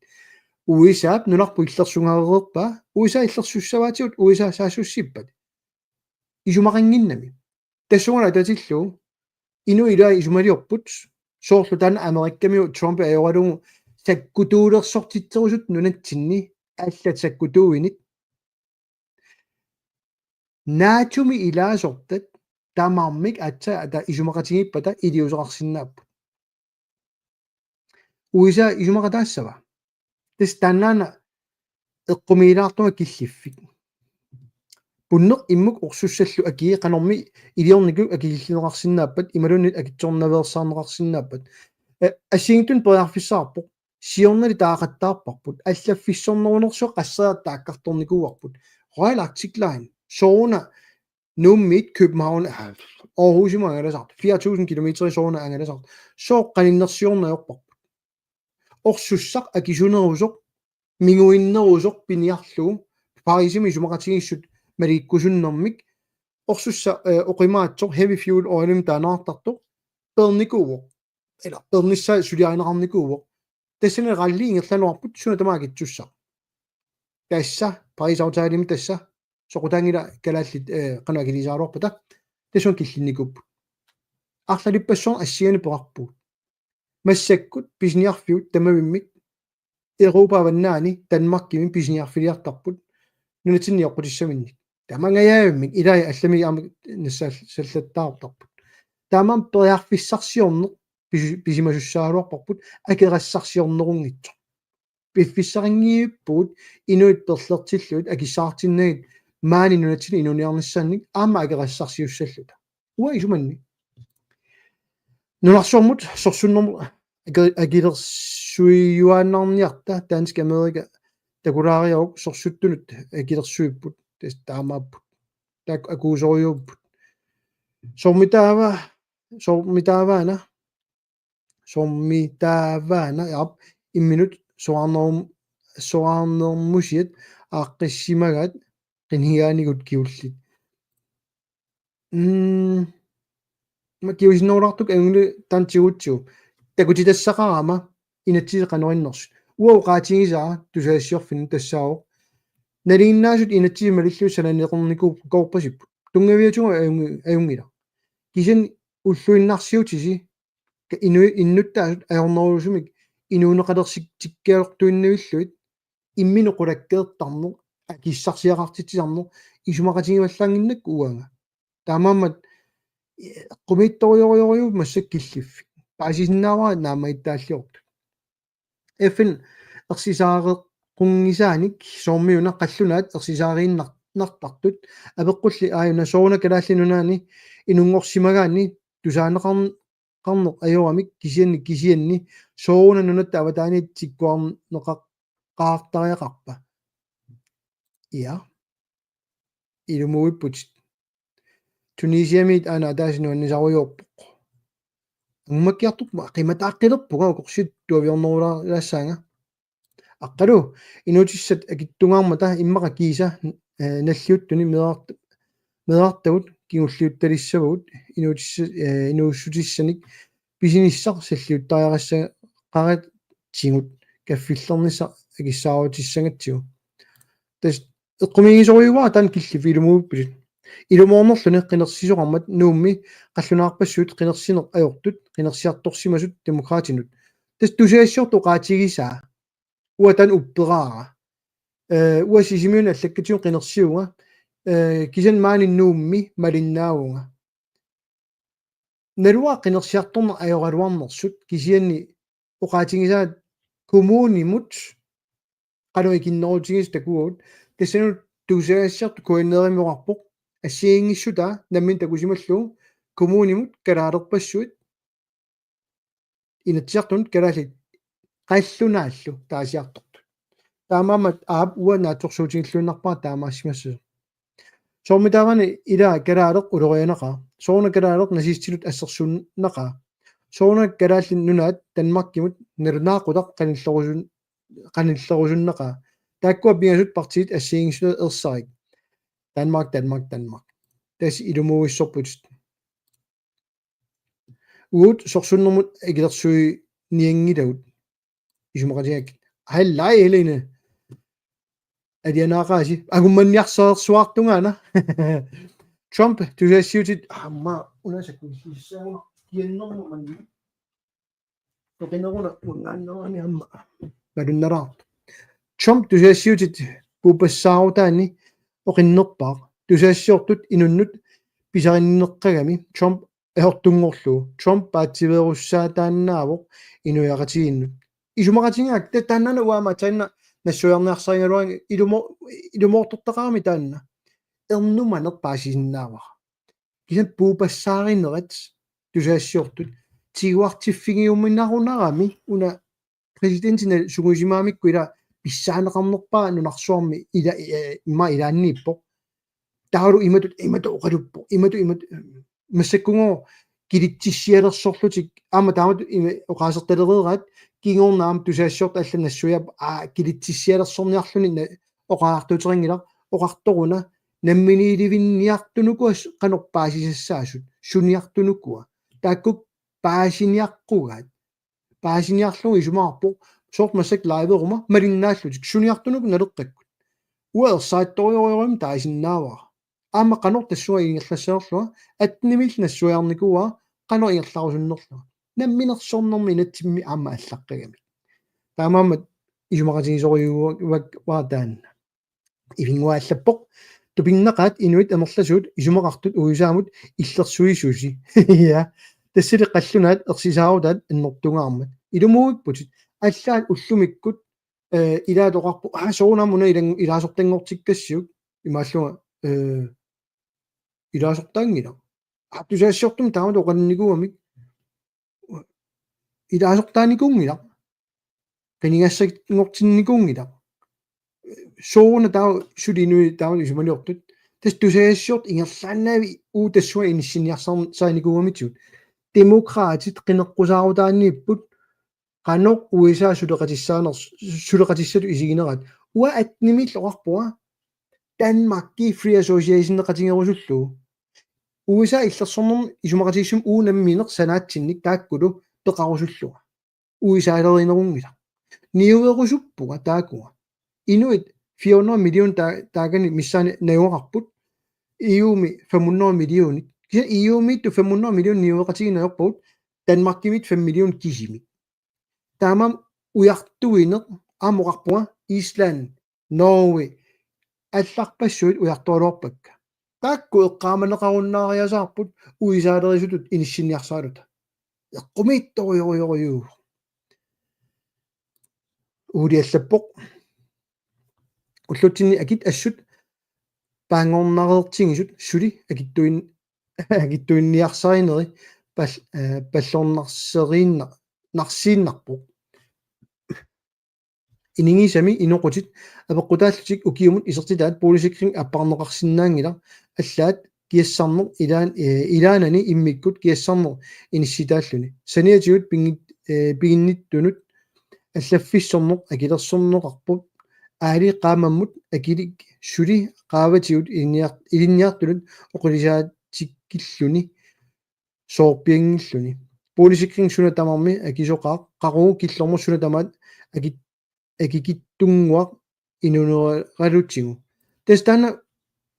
U S A-p nunarput illersugareerpaa, U S A illersussavaatigut U S A saassussippat. Isumaqannginnami. Tassunga atatillugu. Inuit ilaat isumaliorput. Soorlu taanna Amerikamiut Trump ajoralugu sakkutuulersortitserusuttut nunatsinni allat sakkutuuinit. NATO-mi ilaasortat tamarmik aatsaat ata isumaqatigiippata iliuuseqarsinnaapput. U S A isumaqataassava? Tassa taannaana eqqumiilaartunga killiffik. Punneq immuk orsussallu akii qanormi iliornikut akikillineqarsinnaappat, imaluunniit akitsornaveersaarneqarsinnaappat. Eh, assigiinngitsunik periarfissaqarpoq. Siornali taaqattaarparput. Allaffissornerunersuaq qasseriarluta taakkartornikuuarput. Royal Arctic Line. Sooruna Nuummiit København, ah, Aarhusimut angalasartoq. Fire tusind kilometer sooruna angalasartoq. Sooq qaninnersiorneq ajorparput. Orsussaq akisunerusoq, minguinnerusoq piniarlugu, Parisimi isumaqatigiissut malikkusunnermik, orsussaq, eh, oqimaatsoq heavy fuel oilimik taaneqartartoq, peernikuuvoq. Ila, peernissaa suliarineqarnikuuvoq. Tassani rally ingerlaannarparput suna tamaat akitsussaq. Tassa, Paris-aftalemi tassa, soqutaanngilaq kalaallit, eh, qanoq akiliisaraluarpata, tassunga killinnikuupput. Arlalippassuarnik assigiinngitsunik peqarpugut. Massakkut pisiniarfiup tamavimmik Europa avannaani Danmarkimi pisiniarfiliartarput nunatsinni eqqutissaminnik. Tamangajavimmik ilai allamik aamma nassaal-, sallattaartarput. Taamaammat periarfissarsiorneq pisi-, pisimasussaagaluarparput akerassarsiornerunngitsoq. Piffissaqanngippugut inuit perlertillugit akissaqartinnagit maani nunatsinni inuniarnissaannik aamma akerassarsiussalluta. Uanga isumanni. Nunarsuarmut sorsunnermut aki-, akilersuiuaannarniarta Dansk Amerika takulaariaruk sorsuttunut akilersuipput, tassa taamaapput. Taakku akuusorujuupput. Soormitaava Soormitaavaana, soormitaavaana, aap, imminut soraarnerum-, soraarnermusiat aaqqissimagaat qinigaanigut kingulliit. Mm, ma kingusinnerulaartukkut ajunngilaq taanna tigutsigu. Takutitassaqarama inatsisit qanoq innersut. Uanga oqaatigisara tusagassiorfinnut tassaavoq: nalinginnaasut inatsisit malillugit sananeqarnikuupput, koorpasipput. Tunngaviatigut ajungi-, ajunngilaq. Kisianni ulluinnarsiutisi ka-, inu-, innuttaasut ajornerulusumik inuuneqalersikkiartuinnavillugit imminut qulakkeertarneq, akissarsiaqartitsisarneq isumaqatigivallaannginnakku uanga. Taamaammat, eh, eqqumiitsorujussuuvoq massakkut killiffik. Paasisinnaavara naammagittaalliortut. F N ersisaareqqunngisaanik soormiuna qallunaat ersisaariinnar-, nartartut apeqqulli aajuna: sooruna Kalaallit Nunaanni inunngorsimagaanni tusaaneqarn-, qarneq ajoramik kisianni, kisianni sooruna nunatta avataaniit tikkuarneqaqqaartariaqarpa? Ja. Ilumuuipputit. Tunisiamiit aana ataaseq nuannisarujoorpoq. Angummakkiartorpunga, qimataaqqilerpunga, ukorsiut tuaviornerulaassaanga. Aqqalu, inuutissat akitsungaarmata immaqa kiisa, eh, nalliuttuni meerart-, meerartagut kingulliuttalissavagut inuutissa-, eh, inuussutissanik pisinissaq salliuttariaqassaqaratsigu kaffillernissaq akissaarutissagatsigu. Tassa eqqumiigisorujuuara taanna killiffik, ilumuuipputit. Ilumoornerluni qinersisoqarmat Nuummi qallunaarpassuit qinersineq ajortut qinersiartorsimasut Demokraatinut. Tassa tusagassiortut oqaatigisaa. Uanga taanna upperaara. Eh, uanga Sisimiuni allakkatigut qinersivunga. Eh, kisianni maani Nuummi malinnaavunga. Naluara qinersiartorneq ajoraluarnersut, kisianni oqaatigisaat kommunimut qanoq ikinnerutigisut takuagut. Tassani tusagassiortut K N R-imi oqarpoq assigiinngissutaat namminneq takusimallugu kommunimut kalaalerpassuit, Inatsisartunut kalaallit qallunaallu taasiartortut. Taamaammat aap, uanga naatsorsuutigilluinnarpara taamaassimassasoq. Soormitaava ila kalaaleq ulorianaqaaq? Sooruna kalaaleq nazistinnut assersuunnaqaaq? Sooruna Kalaallit Nunaat Danmarkimut nalunaaqutaq qanillerusun-, qanillerusunnaqaaq? Taakkua pingasut partiit assigiinngissutaat ersarik. Danmark, Danmark, Danmark. Tassa ilumuuissorputit. Uagut sorsunnermut akilersuinianngilagut. Isumaqatigaakka. Hallai, Helene. Alianaaqaasi. Angummanniarsareersuartungaana. Trump tusagassiutit. Aamma una sakkuillissaagama kiannerma manni. Toqineruna uangaannerani aamma malunnalaartoq. Trump tusagassiutit puupassaarutaanni oqinnerpaaq. Tusagassiortut inunnut pisarinneqqagami Trump ajortunngorlugu. Trump paatsiveerussaataannaavoq inuiaqatigiinnut. Isumaqatigaakka ta-, taanna uanga aamma taanna nassuiarniarsarigaluarlunga ilumo-, ilumoortortaqarami taanna. Ernumaneq paasisinnaavara. Kisianni puupassaarinerat tusagassiortut tiguartiffigiuminarunarami una præsidentinik sungiusimagamikku ila pissaaneqarnerpaaq nunarsuarmi ila, eh, ima ilaanniippoq. Taavalu imatut, imatut oqaluppoq. Imatut, imatut, massakkugooq kilitsissialersorlutik. Aamma taamatut ima oqaasertalereeraat kingorna aamma tusagassiortut allat nassuiaat, aa, kilitsissialersorniarluni na-, oqariartuuteqanngilaq, oqartoruna namminiilivinniartunukua s-, qanoq paasisassaasut, suniartunukua. Taakku paasiniaqqugaat. Paasiniarlugu isumaqarpoq, soorlu massakkut liveruma malinnaallutik suniartunukut naleqqakkut. Uanga ersarittorujorujussuarmik taasinnaavara. Aamma qanoq tassunga ingerlassanerlunga, attenimiilli nassuiarnikuuara qanoq ingerlarusunnerlunga. Namminersornermi inatsimmi aamma allaqqagamik. Taamaammat isumaqatigisorujussuuara taanna. Ivinnguaq allappoq: Tupinnaqaat inuit amerlasuut isumaqartut uisaamut illersuisuusi. Ja. Tassali qallunaat ersisaarutaat annertungaarmat. Ilumuuipputit. Allaat ullumikkut, eh, ilaat oqarpoq: Aa, soorunami una ilang-, ilaasortanngortikkassiuk. Imaallunga, eh, ilaasortaanngilaq. Aa, tusagassiortumik taamatut oqallinnikuugamik. Ilaasortaanikuunngilaq. Qinigassanngortinnikuunngilaq. Sooruna taava suli inuit taama isumaliortut. Tassa tusagassiortut ingerlaannavik uagut tassunga inissinniarsar-, sarinikuugamitigut. Demokraatit qineqqusaarutaanniipput qanoq U S A suleqatissaaner-, suleqatissatut isiginerat. Uanga attenimiillu oqarpunga Danmarki Free Association-eqatigerusullugu. U S A illersornermi isumaqatigiissummi uagut nammineq sanaatsinnik taakkulu peqarusullunga. U S A-lerinerunngilaq. Niuerusuppunga taakunga. Inuit fire hundrede million ta-, taakani missaani najugaqarput. E U-mi fem hundrede millionit. Kisianni E U-miittut fem hundrede million niueqatigiinneq ajorpagut, Danmarkimiit fem million kisimik. Taamaammat ujartuineq aamma oqarpunga Island, Norge, allarpassuit ujartoraluarpakka. Taakku eqqaamaneqarunnaariasaarput U S A-lerisutut inissinniarsaraluta. Eqqumiitsorujorujorujuu. Uuli allappoq: Ullutsinni akit assut paanngornareertigisut suli akittuin-, akittuinniarsarineri pal-, eh, pallornarseriinna-, narsiinnarpoq. Inigisami inoqutit apeqqutaallutik ukiumut isertitaat boligsikring apparneqarsinnaanngilaq, allaat kiassarneq ilaan-, eh, ilaanani immikkut kiassarneq inissitaalluni. Saniatigut pingit-, eh, piginnittunut allaffissorneq akilersorneqarpoq, aali qaammammut akilik suli qaavatigut ilinniar-, ilinniartunut oqilisaatikilluni soorpianngilluni. Boligsikring suna tamarmi akisoqaaq, qaqugu killormut suna tamaat aki-, akikitsunnguaq inuuneralutigu. Tassa taanna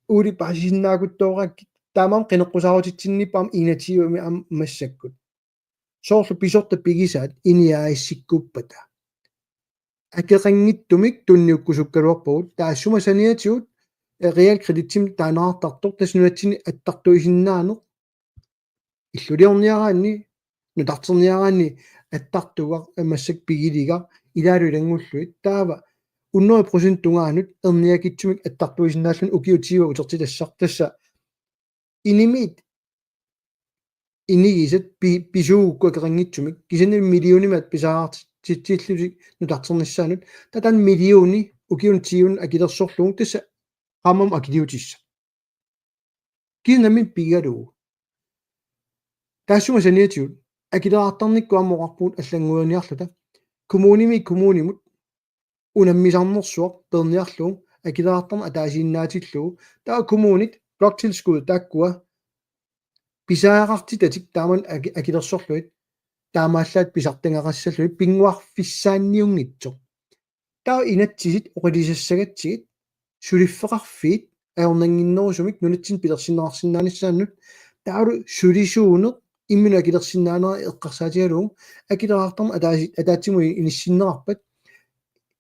Uuli paasisinnaaruttoraakkit, taamaammat qineqqusaarutitsinniippoq aamma enogtyvemi aamma massakkut. Soorlu pisortat pigisaat iniaassikkuuppata. Akeqanngitsumik tunniukkusukkaluarpagut, taassuma saniatigut, eh, realkreditsimik taaneqartartoq, tassa nunatsinni attartuisinnaaneq illuliorniaraanni, nutarterniaraanni attartugaq, eh, massakkut pigiligaq, ilaalu ilanngullugit. Taava hundrede procent tungaanut erniakitsumik attartuisinnaalluni ukiut tyve utertitassaq, tassa inimiit inigisat pi-, pisuugukku akeqanngitsumik, kisianni millionimik pisariaqartitsillutik nutarternissaannut, taava taanna millioni ukiuni tyveni akilersorlugu, tassa qaammammut akiliutissaq. Kisianni nammineq pigalugu. Taassuma saniatigut akileraartarnikkut aamma oqarpugut allannguiniarluta. Kommunimi kommunimut unammisarnersuaq peerniarlugu, akileraartarneq ataasiinnaatillugu. Taava kommunit bloktilskud taakkua pisariaqartitatik taamani aki-, akilersorlugit, taamaallaat pisartagaqassallugit pinnguarfissaanniunngitsoq. Taava inatsisit oqilisassagatsigit, suliffeqarfiit ajornannginnerusumik nunatsinni pilersinneqarsinnaanissaannut, taavalu sulisuuneq imminut akilersinnaanera eqqarsaatigalugu, akileraartarneq ataasi-, ataatsimut inissinneqarpat,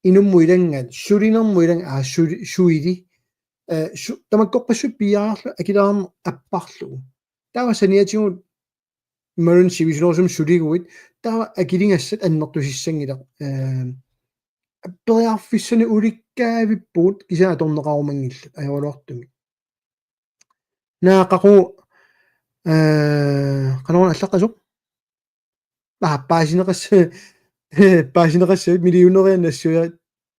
inummut ilanngaat, sulinermut ilanngaat, aa, suli-, suili, eh, su-, tamakkorpassuit piiaarlu akileraarneq apparlugu. Taava saniatigut imaluunniit sivisunerusumik suliguit, taava akiligassat annertusissanngilaq. Eh, periarfissanik ulikkaavippugut kisianni atorneqarumanngillat ajoraluartumik. Naaqagu, eh, qanoruna allaqqasoq? Aa, paasineqas-, paasineqassavit millionæriat nassuiaat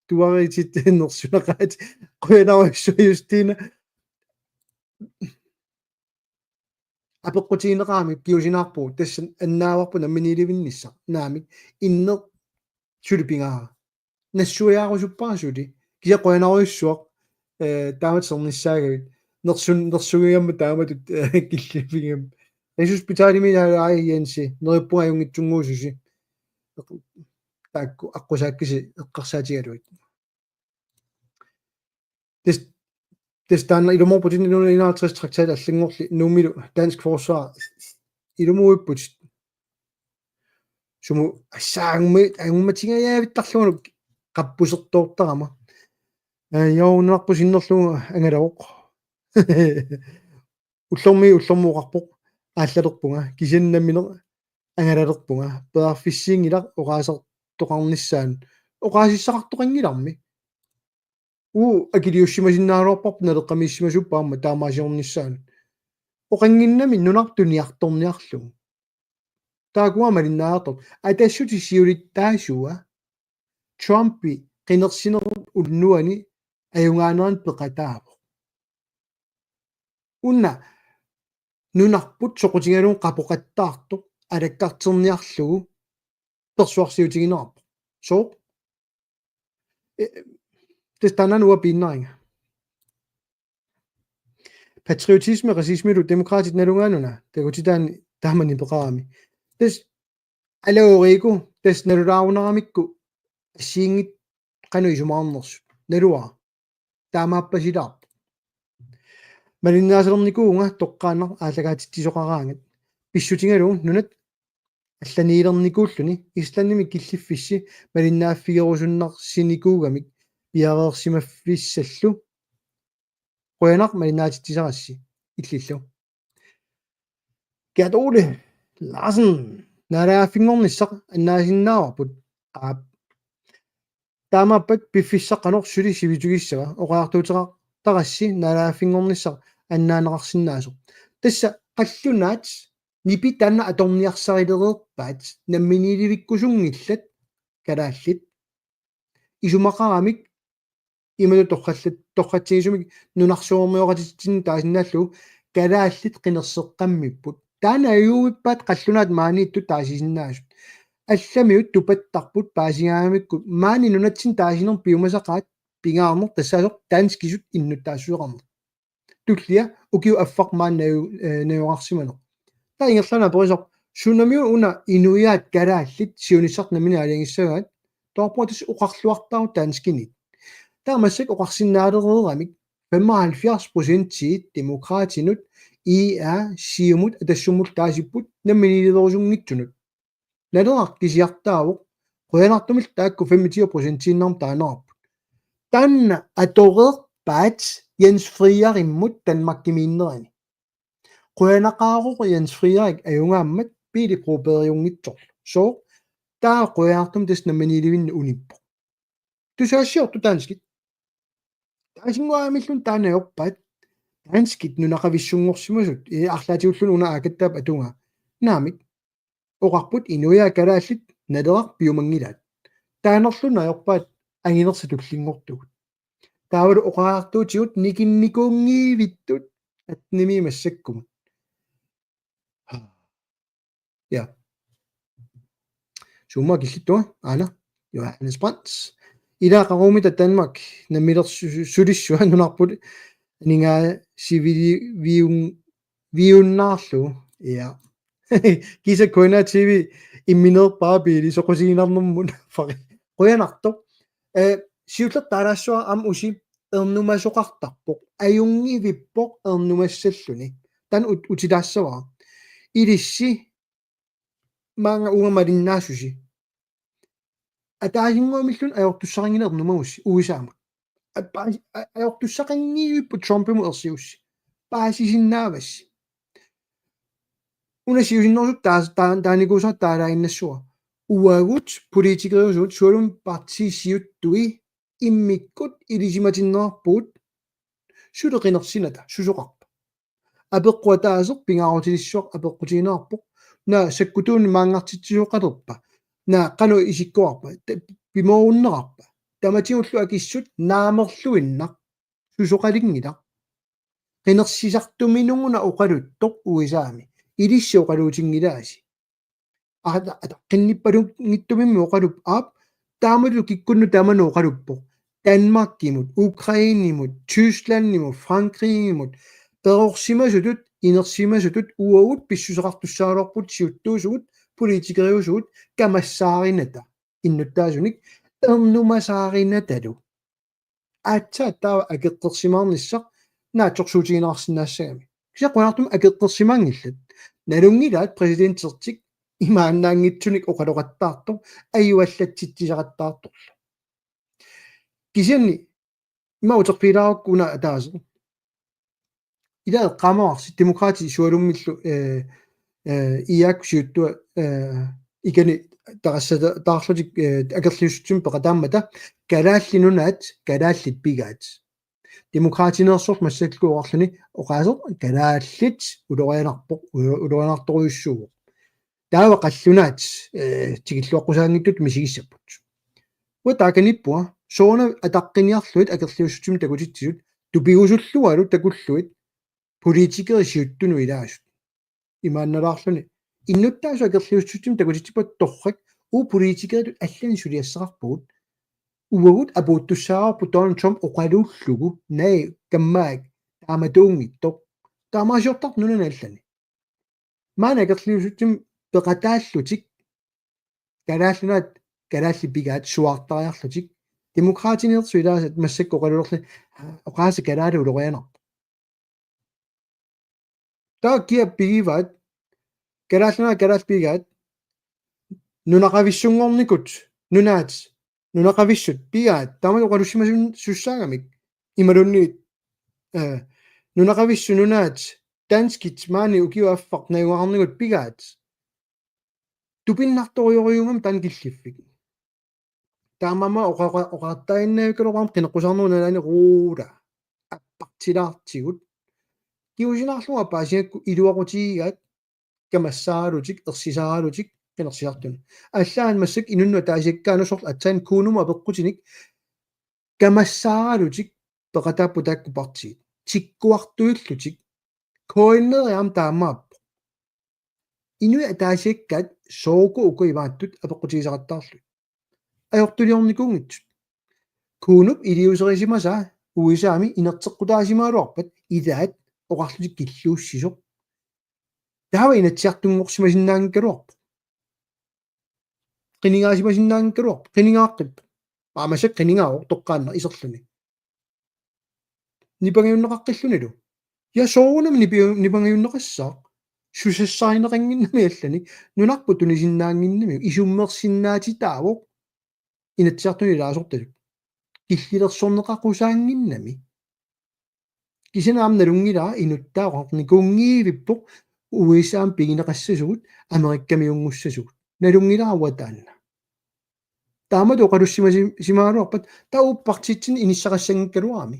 tuaritit nersunaqaat. Qujanarujussuaq Justina. Apeqqutigineqarami kingusinnaarpugut, tassa annaavarput namminiilivinnissaq. Naamik, inneq suli pigaara. Nassuiaarusuppara suli. Kisianni qujanarujussuaq, eh, taamatut sernissaagavit. Nersun-, nersugigamma taamatut, eh, killiffigigamma. Rigshospitalimi ilaalai Jensi, neriuppunga ajunngitsunnguususi. Taakku aqqusaakkisi eqqarsaatigalugit. Tassa, tassa taanna ilumoorputit nitten hundrede og enoghalvtreds traktat allanngorli Nuummilu dansk forsvar. Ilumoorputit. Sumut assaagummi-, angummatigiaavittarluarlugit qappusertoortarama. Eh, jo, nunarput sinnerlugu angalavoq. Ullormiit ullormut oqarpoq: Aallalerpunga, kisianni nammineq angalalerpunga. Periarfissiinngilaq oqaasertoqarnissaanut. Oqaasissaqartoqanngilarmi. Uu, akiliussimasinnaagaluarparput naleqqamiissimasuupput aamma taamaasiornissaanut. Oqanngimmat nunarput tuniartorniarlugu. Taakkua malinnaagartut. Atassutip siulittaasua Trumpi qinersinerup unnuani ajugaanerani peqataavoq. Una nunarput soqutigalugu qapoqattaartoq, alakkarterniarlugu persuarsiutigineqarpoq. Sooq? Eh, tassa taanna uanga piinnarinnga. Patriotisme, racismelu Demokraatit nalugaanuna, takutitaani taamani peqarami. Tassa aloriku, tassa nalulaarunaramikku assigiinngitsut qanoq isumaarnersut. Naluara. Taamaappasilaarpoq. Malinnaasalernikuuvunga toqqaannaq aallakaatitsisoqaraangat. Pissutigalugu nunat allaniilernikuulluni Islandimi killiffissi malinnaaffigerusunnarsinikuugamik piareersimaffissallu. Qujanaq malinnaatitsisarassi. Illillu. Gert Ole Larsen, naalagaaffinngornissaq annaasinnaavarput. Aap. Taamaappat piffissaq qanoq suli sivitsugissava, oqariartuuteqartarassi naalagaaffinngornissaq annaaneqarsinnaasoq. Tassa qallunaat nipi taanna atorniarsarilereerpaat namminiilivikkusunngillat kalaallit. Isumaqaramik imalu torrallat-, torratsigisumik nunarsuarmioqatitsinnut taasinnaallugu kalaallit qinerseqqammipput. Taanna ajuuppaat qallunaat maaniittut taasisinnaasut. Allamiut tupattarput paasigaangamikkut maani nunatsinni taasineq piumasaqaat pingaarneq tassaasoq danskisut innuttaassuseqarneq. Tullia ukiup affaq maani naju-, eh, najugaqarsimaneq. Taava ingerlaannaq aperisarpoq sunamiuna inuiaat kalaallit siunissaq nammineq aalajangissagaat, taava tassa oqarluartaavoq danskinit. Taava massakkut oqarsinnaalereeramik femoghalvfjerds procentiit Demokraatinut, I R, Siumut, Atassumullu taasipput namminiiliverusunngitsunut. Naleraq kisiartaavoq, qujanartumillu taakku femogtyve procentiinnarmik taaneqarput. Taanna atoreerpaat Jens Frierimmut Danmarkimiinnerani. Qujanaqaaq Jens Frierik ajugaammat Pele Brobergiunngitsorlu. Sooq? Taava qujanartumik tassa namminiilivinneq unippoq. Tusagassiortut danskit. Taasinnguamilluunniit taanna ajorpaat. Danskit nunaqavissunngorsimasut, eh, arlaatigulluunniit una aakattaap atugaa. Naamik. Oqarput inuiaat kalaallit Naleraq piumanngilaat. Taanerluunniit ajorpaat anginersat tullinngortugut. Taavalu oqariartuutigut nikinnikuunngivittut atnimi massakkumut. Ja. Summa killittua, aana, Johannes Brandt. Ila qaqugumitta Danmark, nammilersu-, sulissua nunarput, aningaasivili-, viun-, viunnaarlugu. Ja. Kisa K N R T V imminerpaa Pele soqusiginarnermut. Fari. Qujanartoq. Eh, siullertaalaassavara aamma usi ernumasoqartarpoq. Ajunngivippoq ernumassalluni. Taanna ut-, utilaassavara. Ilissi maanga uunga malinnaasusi. Ataasinnguamilluunniit ajortussaqanngilaat ernumagusi U S A-mut. Appa-, a-, ajortussaqanngivipput Trumpimut ersigussi. Paasisinnaavassi. Una siusinnerusukkut taas-, taa-, taanikuusara taalaaginnassuara. Uagut politikeriusugut sualummik partiit siuttui immikkut ilisimatinneqarpugut suli qinersinata, susoqarpa. Apeqqut ataaseq pingaarutilissuaq apeqqutigineqarpoq. Naa sakkutuunik maanngartitsisoqalerpa. Naa qanoq isikkoqarpa. Ta-, pimoorunneqarpa. Tamatigullu akissut naamerluinnaq. Susoqalinngilaq. Qinersisartuminnguna oqaluttoq U S A-mi. Ilissi oqaluutinngilaasi. Ata-, ataqqinnippalunngitsumimmi oqalup aap, taamalu kikkunnut tamanut oqaluppoq. Danmarkimut, Ukrainemut, Tysklandimut, Frankrigimut, perorsimasutut, inersimasutut, uagut pissuseqartussaagaluarput siuttuusugut, politikeriusugut, kamassaarinata. Innuttaasunik, ernumasaarinatalu. Aatsaat taava akeqqersimaarnissaq naatsorsuutigineqarsinnaassagami. Kisianni qujanartumik akeqqersimaanngillat. Nalunngilaat præsidentertik imaannaanngitsunik oqaloqattaartoq, ajuallatsitsisaqattaartorlu. Kisianni ima uterfigilaarukku una ataaseq. Ila eqqaamavarsi Demokraatit sualummillu, eh, eh, I R-kkut siuttua, eh, ikani tarassata-, taarlutik, eh, akerliussutsimik peqataammata Kalaallit Nunaat, kalaallit pigaat. Demokraatineersorlu massakkut oqarluni oqaaseq kalaallit ulorianarpoq, u-, ulorianartorujussuuvoq. Taava qallunaat, eh, tikilluaqqusaanngitsut misigissapput. Uanga taakaniippunga, soorunami ataqqiniarlugit akerliussutsimik takutitsisut, tupigusullualu takullugit, politikerit siuttunut ilaasut. Imaannalaarluni, Innuttaasut akerliussutsimik takutitsippat torrak, uagut politikeritut allanik suliassaqarpugut. Uagut apuuttussaavarput Donald Trump oqaluullugu, naa kammaak taamatuunngitsoq. Taamaasiortarpoq nunani allani. Maani akerliussutsimik peqataallutik, Kalaallit Nunaat kalaallit pigaat suaartariarlutik. Demokraatiniittut ilaasa massakkut oqalulerli oqaasii kalaallit ulorianarput. Taava kia pigivaat, Kalaallit Nunaat kalaallit pigaat, nunaqavissunngornikut, nunaat, nunaqavissut pigaat, taama oqalussimasussaagami, imaluunniit, eh, nunaqavissut nunaat, danskit maani ukiup affaq najugaqarnikut pigaat. Tupinnartorujorujuugami taanna killiffik. Taamaammat oqa-, oqa-, oqaattaaginnarlugu qineqqusaarnerup nalaani ruula appartilaartigut. Kingusinaarlugu paasigakkit iluaqutigigaat kamassaaralutik, ersisaaralutik, qinersisartuni. Allaat massakkut inunnut ataasiakkaanut soorlu aatsaat Kunuumut apeqqutinik kamassaaralutik peqataapput taakku partiit. Tikkuartuillutik. K N R aamma taamaappoq. Inuit ataasiakkaat sooq uku imaattut apeqqutigisaqattaarlugit. Ajortuliornikuunngitsut. Kunuup iliuuserisimasaa U S A-mi inerteqqutaasimagaluarpat ilaat oqarlutik killuussisoq. Taava Inatsisartunngorsimasinnaanngikkaluarpoq. Qinigaasimasinnaanngikkaluarpoq. Qinigaaqqippoq. Aamma massakkut qinigaavoq toqqaannaq iserluni. Nipangiunneqaqqillunilu. Ja soorunami nipi-, nipangiunneqassaaq. Susassarineqannginnami allani. Nunarput tunisinnaannginnami. Isummersinnaatitaavoq. Inatsisartuni ilaasortatut. Killilersorneqaqusaannginnami. Kisianni aamma nalunngilara inuttut oqarnikuunngivippoq U S A-mi pigineqassasugut, Amerikkamiunngussasugut. Nalunngilara uanga taanna. Taamatut oqalussimasi-, simagaluarpat taava uagut partiitsinni inissaqassanngikkaluarami.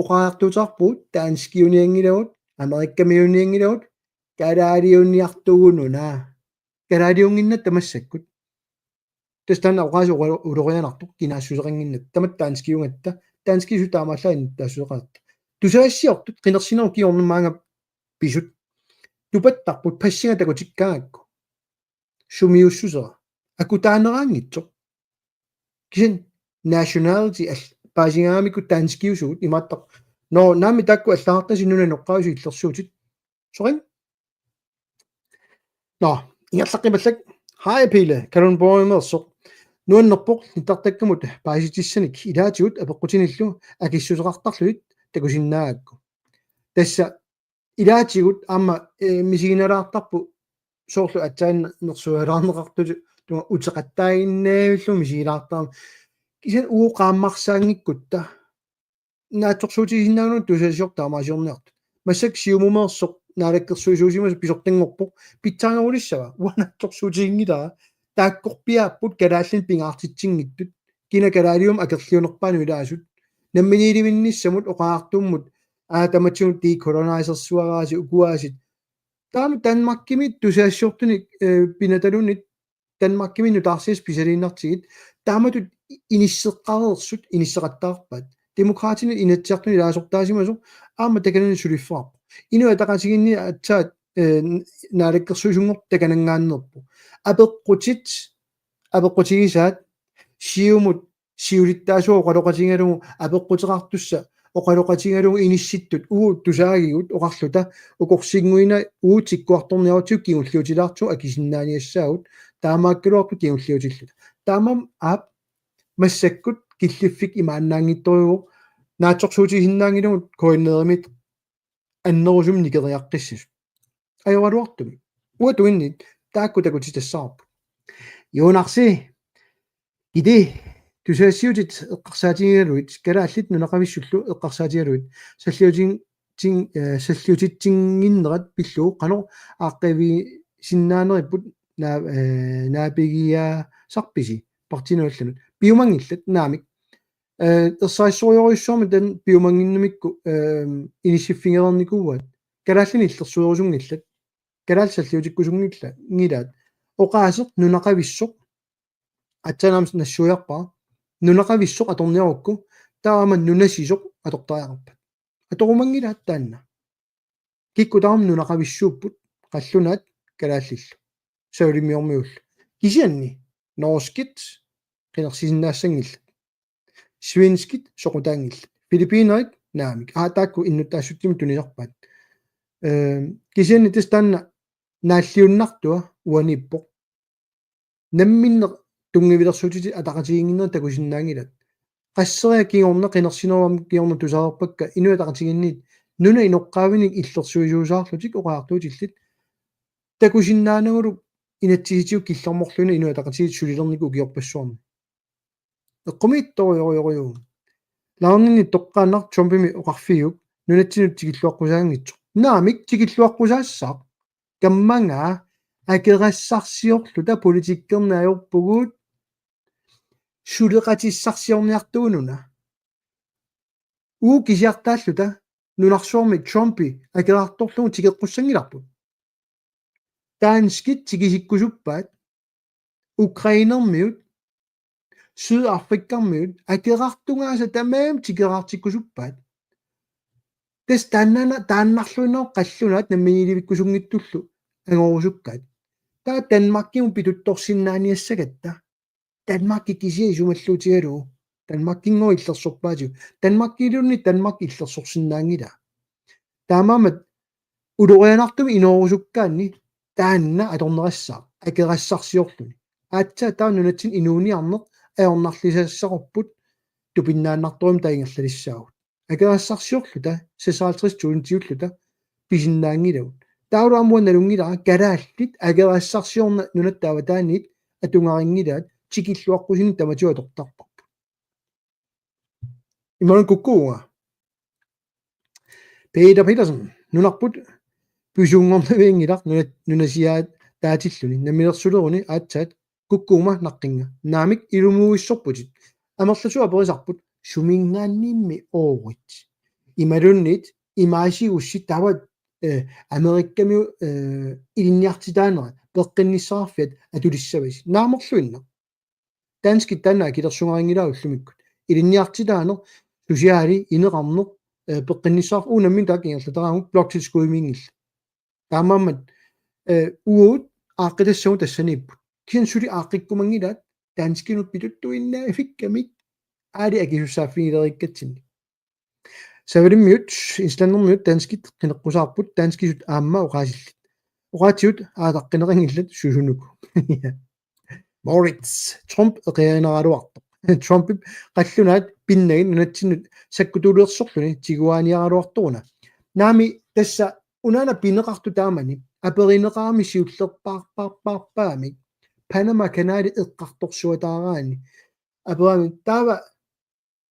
Oqariartuutaarpugut danskiunianngilagut, Amerikkamiuunianngilagut, kalaaliuniartugununa. Kalaaliunnginnatta massakkut. Tassa taanna oqaasii ulo-, ulorianartoq kinaassuseqannginnatta. Tamatta danskiugatta, danskisut taamaallaat innuttaassuseqaratta. Tusagassiortut qinersinerup kingorna maanga pisut. Tupattarput passinga takutikkaangakku. Sumiussusera. Akutaaneraanngitsoq. Kisianni nationality al-, paasigaangamikku danskiusugut imaattoq. Nå, naamik taakku allagartasi nunap inoqqaavisut illersuutit. Soorlu? Nå, ingerlaqqipallak. Hej Pele, Kalundborgimeersoq. Nuannerpoq nittartakkamut paasissutissanik ilaatigut apeqqutinillu akissuteqartarlugit takusinnaagakku. Tassa ilaatigut aamma, eh, misiginalaartarput soorlu aatsaat nersualaarneqartutut tungaa uteqattaaginnarlugu misigilaartarami. Kisianni uagut qaammarsaanngikkutta naatsorsuutigisinnaanngilaq tusagassiortut taamaasiorniartut. Massakkut Siumumeersoq naalakkersuisuusimasoq pisortanngorpoq pitsaanerulissava. Uanga naatsorsuutiginngilara. Taakkorpiaapput kalaallinik pingaartitsinngitsut. Kina kalaaliummat akerliunerpaanut ilaasut. Namminiilivinnissamut oqaatigiummut aa tamatsinnut decolonisersuaraasi ukuaasit. Taama Danmarkimi tusagassiortunik, eh, pinataluunniit Danmarkimi nutaarsiassat pisaliinnartigit. Taamatut inisseqqareersut inisseqattaarpaat. Demokraatinit Inatsisartunut ilaasortaasimasoq aamma takanani suliffeqarpoq. Inuit Ataqatigiinni aatsaat, eh, n-, naalakkersuisunngortut takananngaanneerput. Apeqqutit, apeqqutigisaat, Siumut siulittaasuat oqaloqatigalugu apeqquteqartussat oqaloqatigalugu inissittut uagut tusaagigut oqarluta ukorsinnguina uagut tikkuartorniarutsigu kingulliutilaartigu akisinnaaniassaagut taamaakkaluartoq kingulliutilluta. Taamaammat aap massakkut killiffik imaannaanngitsorujuuvoq naatsorsuutigisinnaanngilagut K N R-imit annerusumik nikeriaqqissasut. Ajoraluartumik. Uanga tunninnit taakku takutitassavarput. Juunarsi, kiti, tusagassiuutit eqqarsaatigigalugit, kalaallit nunaqavissullu eqqarsaatigalugit, salliutin-, tin-, eh, salliutitsinnginnerat pillugu, qanoq aaqqiivisinnaaneripput naa-, eh, naapigiaasarpisi, partiinut allanut. Piumanngillat, naamik. Eh, ersarissorujussuarmik taanna piumanngimmassuk, eh, inissiffigereernikuuaat. Kalaallinik illersuerusunngillat. Kalaallit salliutikkusunngilla-, ngilaat. Oqaaseq nunaqavissoq. Aatsaat aamma nassuiarpara. Nunaqavissoq atorniarukku. Taava aamma nunasisoq atortariaqarpat. Atorumanngilaat taanna. Kikkut tamarmik nunaqavissuupput, qallunaat, kalaallillu. Savalimmiormiullu. Kisianni norskit qinersisinnaassanngillat. Svenskit soqutaanngillat. Filippinerit naamik. Aa, taakku innuttaassutsimik tunisarpaat. Ehm, kisianni tassa taanna naalliunnartua uaniippoq. Namminneq tunngavilersuutitit ataqatigiinnerit takusinnaanngilaat. Qasseriarluta kingorna qinersinerup aamma kingorna tusarpakka Inuit Ataqatigiinniit nunap inoqqaavinik illersuisuusaarlutik oqariartuutillit. Takusinnaanagulu inatsisitigut killormorluinnaq Inuit Ataqatigiit sulilernikuuvoq ukiorpassuarni. Eqqumiitsorujorujorujuu. Laarninni toqqaannaq Trumpimi oqarfigiuk nunatsinnut tikilluaqqusaanngitsoq. Naamik tikilluaqqusaassaaq. Kammaga akerassarsiorluta politikkerneq ajorpugut suleqatissarsiorniartuununa. Uu kisiartaalluta nunarsuarmi Trumpi akerartorlugu tikeqqussanngillarput. Danskit tikisikkusuppaat, Ukrainermiut, Sydafrikarmiut, akerartugaasa tamaasa tikeraartikkusuppaat. Tassa taannana-, taannarluinnaq qallunaat namminiilivikkusunngitsullu angorusukkaat. Taava Danmarkimut pituttorsinnaaniassagatta. Danmarki kisiat isumalluutigalugu. Danmarkinngooq illersorpaatigut. Danmarkiluunniit Danmark illersorsinnaanngilaa. Taamaammat ulorianartumik inoorusukkaanni taanna atornerassaaq. Akerassarsiorluni. Aatsaat taava nunatsinni inuuniarneq ajornarlisassaqarpugut tupinnaannartorujummik taava ingerlalissaagut. Akerassarsiorluta, seksoghalvtreds tusindiulluta, pisinnaanngilagut. Taavalu aamma uanga nalunngilara kalaallit akerassarsiorneq nunatta avataaniit atugarinngilaat tikilluaqqusineq tamatigut atortarparput. Imaluunniit kukkuunga. Peter Petersen, nunarput pisuunngornavianngilaq nuna-, nunasiaataatilluni, namminersuleruni aatsaat kukkuuma naqqinnga. Naamik ilumuuissorputit. Amerlasuut aperisarput suminngaanniimmi oorit. Imaluunniit imaasigussi taava, eh, Amerikamiut, eh, ilinniartitaanerat peqqinnissaqarfiat atulissavasi. Naamerluinnaq. Danskit taanna akilersugarinngilaat ullumikkut. Ilinniartitaaneq, susiaali, ineqarneq, eh, peqqinnissaqarfik uunga nammineq taakku ingerlataraanni bloktilskudiminngillat. Taamaammat, eh, uagut aaqqitassavut tassaniipput. Kisianni suli aaqqikkumanngilaat danskinut pituttuinnaaffigamik aali akisussaaffigileriikkatsinnik. Savalimmiut, islandermiut danskit qineqqusaarput danskisut aamma oqaasillit. Oqaatsigut aataqqineqanngillat susunukku. Moritz, Trump eqiagineraluartoq. Trumpip qallunaat pinnagit nunatsinnut sakkutuulersorluni tiguaaniaraluartoruna. Naamik tassa unaana pineqartoq taamani aperineqarami siullerpaarpaarpaarpaamik Panama Kanali eqqartorsuataaraanni. Aperami taava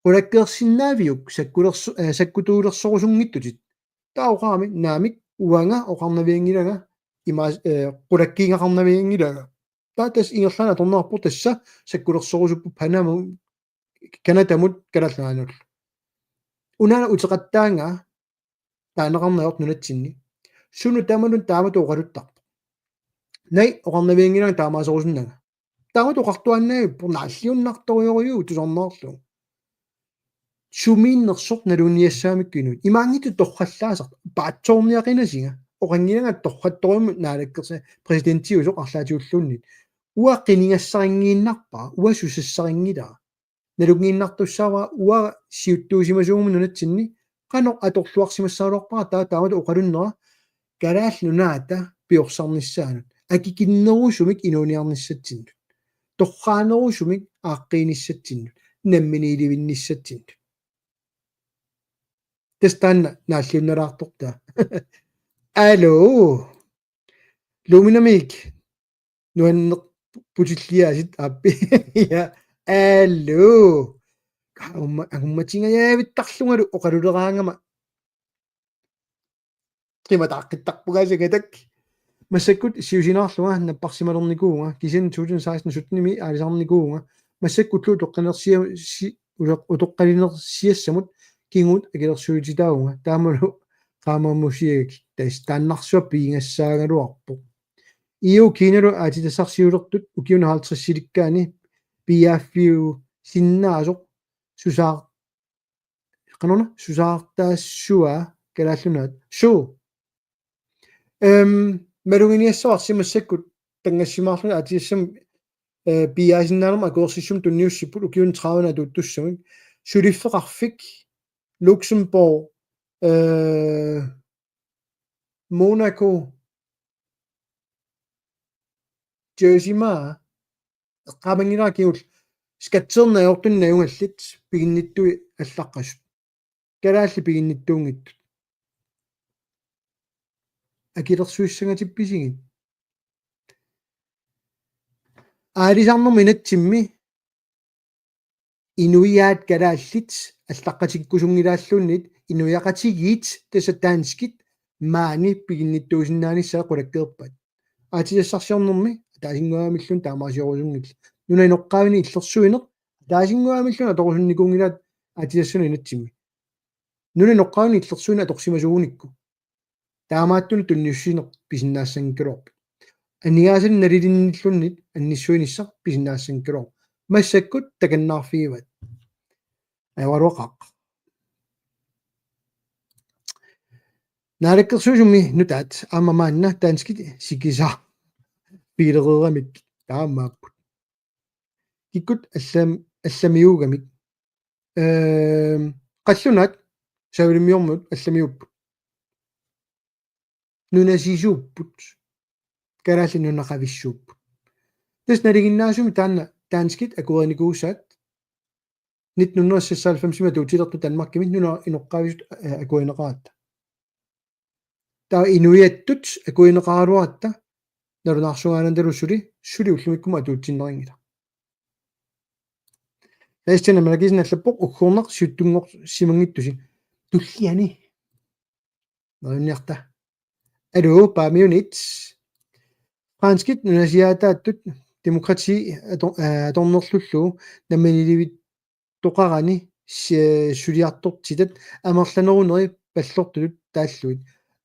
qulakkeersinnaaviuk sakkulerso-, eh, sakkutuulersorusunngitsutit. Taava oqarami naamik uanga oqarnavianngilanga ima, eh, qulakkiigaqarnavianngilanga. Taava tassa ingerlaannaq atorneqarpoq tassa sakkulersorusupput Panamamut, Canadamut, Kalaallit Nunaannullu. Unaana uteqattaanga taaneqarneq ajortoq nunatsinni. Suna tamanut taamatut oqaluttarpoq. Naamik oqarnavianngilanga taamaaserusunnanga. Taamatut oqartuaannavippoq naalliunnartorujorujuu tusarnaarlugu. Sumiinnersoq naluunniassagamikku inuit. Imaanngitsoq torrallaasartoq. Paatsoorniaqinasinga. Oqanngilanga torrattorujummik naalakkersuisut præsidentiusoq arlaatigulluunniit. Uanga qinigassarinngiinnarpara. Uanga susassarinngilara. Nalunngiinnartussaavara uanga siuttuusimasuuguma nunatsinni qanoq atorluarsimassagaluarpara taava taamatut oqalunnera Kalaallit Nunaata piorsarnissaanut. Akikinnerusumik inuuniarnissatsinnut. Torraanerusumik aaqqiinissatsinnut. Namminiilivinnissatsinnut. Tassa taanna naalliunnalaartortaa. Aluu. Luminamik. Nuanneq putilliaasiit aappi. Ja. Aluu. Kaumma, angummatingajaavittarlungalu oqaluleraangama. Qimataaqqittarpunga asangatak. Massakkut siusinaarlunga napparsimalernikuuvunga. Kisianni to tusind seksten syttenimi aalisarnikuuvunga. Massakkullu utoqqalinersia-, si-, utoq-, utoqqalinersiassamut kinguut akilersuutitaavunga. Taamalu qaammamusiagik tassa taannarsuaq pigigassaagaluarpoq. E U Kinalu aatsitassarsiulertut ukiuni halvtredsiliikkaani piaaffiusinnaasoq susaar-, qanoq una, susaartaassavaa Kalaallit Nunaat. Suu. Øhm, Maluginiassavarsi massakkut tanngassimaarluni atisassamik, eh, piaasinnaanermut akuersissummik tunniussipput ukiuni tredive atuuttussamik. Suliffeqarfik, Luxembourg, eh, Monaco, Jersey maa, eqqaamanngilara kingulleq skatserneq ajortunik najugallit piginnittui allaqqasut. Kalaallit piginnittuunngitsut. Akilersuissangatippisigit. Aalisarnermi inatsimmi inuiaat kalaallit allaqqatikkusunngilaalluunniit inuiaqatigiit tassa danskit maani piginnittuusinnaanissaat qulakkeerpaat. Aatsitassarsiornermi ataasinnguamilluunniit taamaasiorusunngillat. Nunap inoqqaavini illersuineq ataasinnguamilluunniit atorusunnikuunngilaat aatsitassanut inatsimmi. Nunap inoqqaavini illersuineq atorsimasuunikku. Taamaattunut tunniussineq pisinnaassanngikkaluarpoq. Aningaasanik nalilinnilluunniit annissuinissaq pisinnaassanngikkaluarpoq. Massakkut takannaarfigivaat. Ajoraluaqaaq. Naalakkersuisumi nutaat aamma maanna danskit sikisaa piilereeramik taamaapput. Kikkut allam-, allamiuugamik. Ehm, qallunaat Savalimmiormiut allamiuupput. Nunasisuupput. Kalaallit nunaqavissuupput. Tassa nalinginnaasumik taanna danskit akuerinikuusaat nitten hundrede seksoghalvfems atuutilertut Danmarkimi nunap inoqqaavisut, eh, akuerineqaratta. Taava inuiattut akuerineqaraluaratta nalunaarsugaanandalu suli, suli ullumikkut atuutsinneqanngilaq. Christian Amalakisen allappoq: Uggornaq siuttunngorsimanngittusi. Tulliani. Neriunniarta. Aluu, Paamiunit. Franskit nunasiaataattut demokrati ato-, eh, atornerlullugu namminiilivittoqarani si-, suliartortitat amerlaneruneri pallortutut taallugit.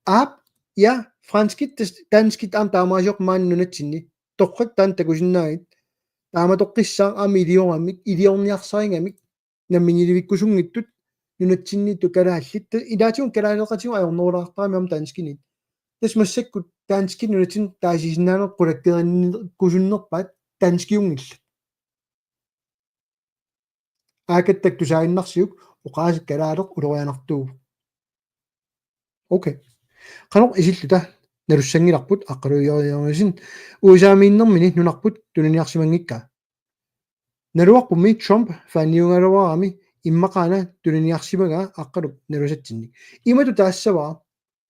Aap, ja, franskit tas-, danskit aamma taamaasioq maani nunatsinni. Torrak taanna takusinnaagit. Taamatoqqissaaq aamma ilioramik, iliorniarsarigamik, namminiilivikkusunngitsut nunatsinniittut kalaallit. Ilaatigut kalaaleqatigut ajornerulaartaramik aamma danskiniit. Tassa massakkut danskit nunatsinni taasisinnaaneq qulakkeerinnikkusunnerpaat danskiunngillat. Aakattak tusaaginnarsiuk oqaasii kalaaleq ulorianartuuvoq. Okay. Qanoq isilluta nalussanngilarput Aqqaluaq Jørgensen: U S A-miinnermini nunarput tuniniarsimanngikkaa. Naluarpummi Trump faaniugaluarami immaqaana tuniniarsimagaa Aqqalup nalusatsinnik. Imatut taassavara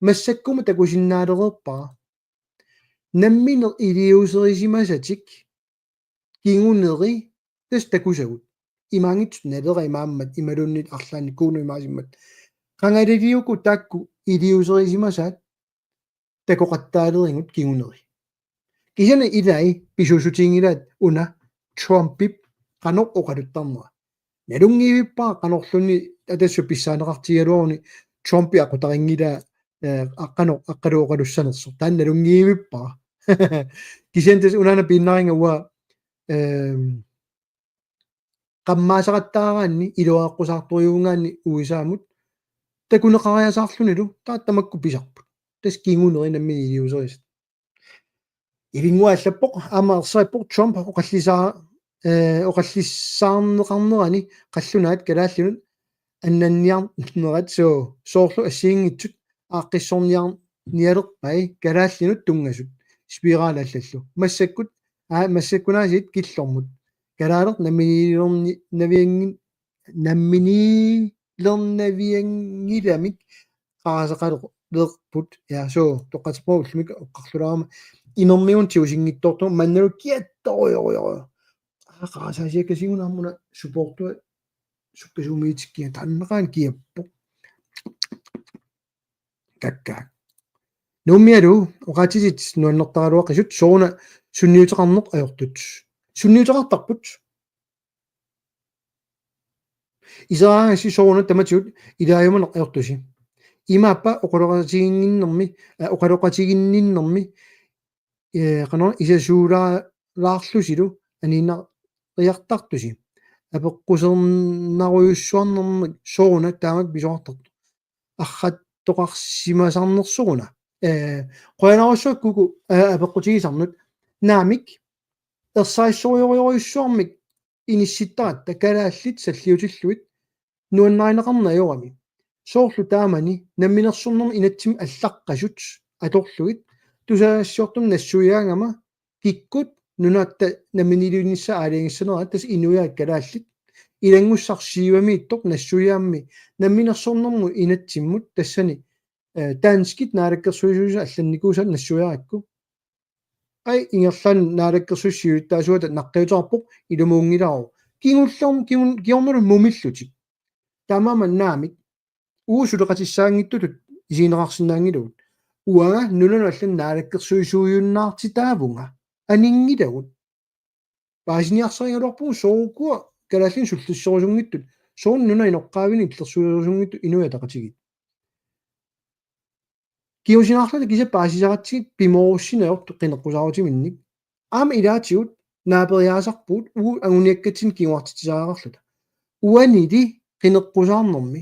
massakkumut takusinnaalereerpara. Nammineq iliuuserisimasatik kinguneri tassa takusagut. Imaanngitsoq Naleraq imaammat imaluunniit arlaannik Kuno imaasimmat. Qangalili uku taakku iliuuserisimasaat takoqattaalerigut kinguneri. Kisianni ilai pisuussutiginngilaat una Trumpip qanoq oqaluttarnera. Nalunngivippara qanorluunniit atassut pissaaneqartigigaluaruni Trumpi aqutarinngilaa, eh, aqqanoq, Aqqaluup oqalussanersoq. Taanna nalunngivippara. Kisianni tassa unaana piinnarinnga uanga, ehm, qammaasaqattaaraanni iluaqqusaartorujuugaanni U S A-mut takuneqariasaarlunilu taava tamakku pisarput. Tassa kinguneri nammineq iliuuserisat. Ilinnguaq allappoq, aamma ersarippoq Trump oqallisaa-, eh, oqallissaarneqarnerani qallunaat kalaallinut annanniarnerat soo-, soorlu assigiinngitsut aaqqissorniarnialerpai kalaallinut tunngasut spiraalallallu. Massakkut, aa, massakkunaasiit killormut. Kalaaleq namminiilerni-, navianngin-, namminiilernavianngilamik qarasaqalerput. Ja, soo, toqqartippara ullumi oqarlulaarama. Imermiunut tigusinngitsoortumik mannalu kiattorujorujorujuu. Aa, qarasaasiakka sigunarmuna supportua sukkasuumik itikkiga taannaqaaq kiappoq. Kakkaak. Nuummialu oqaatitit nuannertaraluaqisut sooruna sunniuteqarneq ajortut. Sunniuteqartarput. Iseraangassi sooruna tamatigut ilaajumaneq ajortusi. Imaappa oqaloqatiginninnermi, eh, oqaloqatiginninnermi, eh, qanoq isasuulaarlusilu aniinnariartartusi. Apeqqusernarujussuarnermik sooruna taamak pisoqartartoq. Arrattoqarsimasarnersoruna. Ee, qujanarsuaq Kuku, ee, apeqqutigisannut. Naamik, ersarissorujorujussuarmik inissittaratta kalaallit salliutillugit nuannarineqarneq ajorami. Soorlu taamani namminersornermi inatsimmi allaqqasut atorlugit tusagassiortumik nassuiaagama kikkut nunatta namminiilivinnissaa aalajangissanerat, tassa inuiaat kalaallit ilanngussarsiuamiittoq nassuiaammi namminersornermut inatsimmut tassani, ee, danskit naalakkersuisuisa allannikuusa nassuiarakku. Ai, ingerlaannaq naalakkersuisut siulittaasuata naqqiuteqarpoq, ilumuunngilaaruk. Kingullermi, kingun-, kingornalu mumillutik. Taamaammat naamik, uagut suleqatissaanngitsutut isigineqarsinnaanngilagut. Uanga nunanut allanut naalakkersuisuujunnaartitaavunga. Aninngilagut. Paasiniarsarigaluarpugut soorukua kalaallinik sullisserusunngitsut, soorlu nunap inoqqaavinik illersuerusunngitsut Inuit Ataqatigiit. Kingusinneqarluta kisianni paasisaratsigit pimoorussineq ajortut qineqqusaarutiminnik. Aamma ilaatigut naaperiaasarpugut uagut anguniakkatsinnut kinguartitsisariaqarluta. Uanili qineqqusaarnermi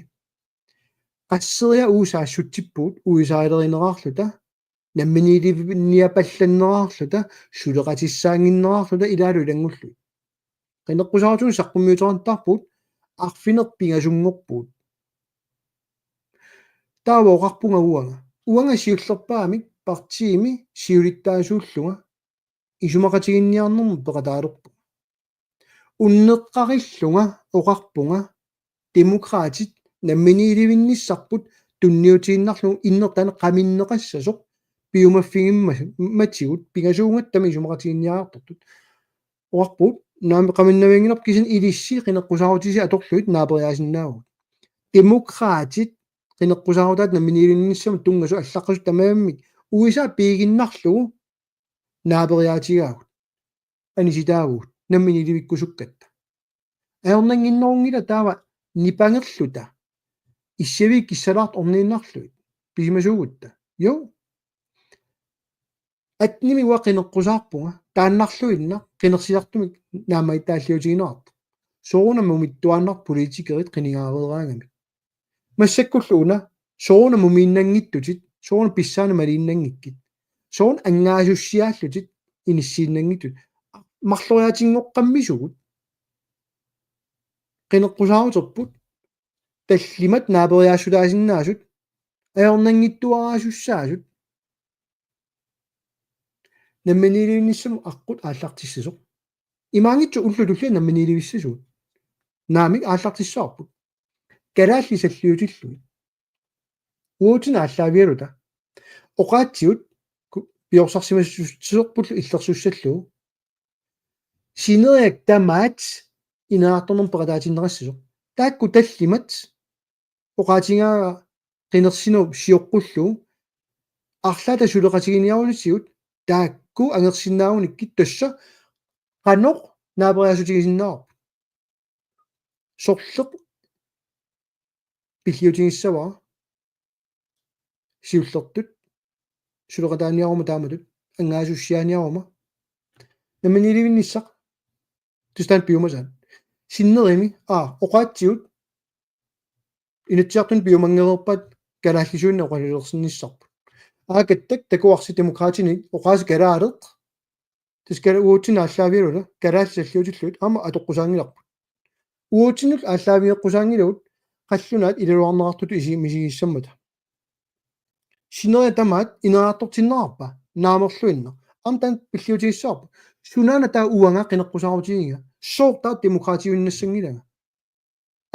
qasseriarluta uagut saassutsippugut uisarilerinerarluta, namminiilivinniapallannerarluta, suleqatissaannginnerarluta ilaalu ilanngullugit. Qineqqusaarutigut saqqummiuteqartarpugut, arfineq-pingasunngorpugut. Taava oqarpunga uanga. Uanga siullerpaamik partiimi siulittaasuullunga isumaqatiginninniarnermut peqataalerpunga. Unneqqarillunga oqarpunga Demokraatit namminiilivinnissarput tunniutiinnarlugu innertaani qaminneqassasoq piumaffigimmatigut pingasuugatta isumaqatiginninniartartut. Oqarpugut naamik qaminnavianngilarput kisianni ilissi qineqqusaarutisi atorlugit naaperiaasinnaavugut. Demokraatit qineqqusaarutaat namminiilivinnissamut tunngasut allaqqasut tamarmik U S A piiginnarlugu naaperiaatigaagut. Anisitaavugut, namminiilivikkusukkatta. Ajornannginnerunngilaq taava nipangerluta. Issiaviit kissalaartut orniinnarlugit. Pisimasuugutta. Jo. Atnimi uanga qineqqusaarpunga, taannarluinnaq qinersisartumik naammagittaalliutigineqarpoq. Soorunami mumittuaannartut politikerit qinigaareeraangamik. Massakkullu una, soorunami mumiinnanngitsutit, soorunami pissaanut maliinnanngikkit. Soorunami angaasussiaallutit inissiinnanngitsut. Marloriaatinngoqqammisugut. Qineqqusaaruterput, tallimat naaperiaassutaasinnaasut, ajornanngitsuaraasussaasut. Namminiilivinnissamut aqqut aallartissasoq. Imaanngitsoq ullut tulliat namminiilivissasugut. Naamik aallartissavarput. Kalaallit salliutillugit. Uatsinnut aallaavigaluta. Oqaatsigut ku-, piorsarsimassuserpullu illersussallugu. Sineriak tamaat ineriartornermut peqataatinneqassasoq. Taakku tallimat oqaatigaara qinersinerup sioqqullugu arlaata suleqatiginiarunatigut taakku angersinnaagunikkit tassa qanoq naaperiaassutigisinnaavarput. Sorleq pilliutigissavara siullertut suleqataaniaruma taamatut angaasussiaaniaruma. Namminiilivinnissaq tassa taanna piumasaat. Sinnerimi, aa, oqaatsigut Inatsisartuni piumanngereerpaat kalaallisuinnaq oqalulersinnissarput. Aakattak takuarsi Demokraatini oqaasii kalaaleq. Tassa kala-, uatsinnut aallaavigaluta kalaallit salliutillugit aamma atoqqusaanngilarput. Uatsinnullu aallaavigeqqusaanngilagut qallunaat ilaluarneqartutut isi-, misigissammata. Sineriak tamaat ineriartortinneqarpa naamerluinnaq. Aamma taanna pilliutigissavarput. Sunaana taava uanga qineqqusaarutigiga. Sooq taava Demokraatiuinnassanngilanga.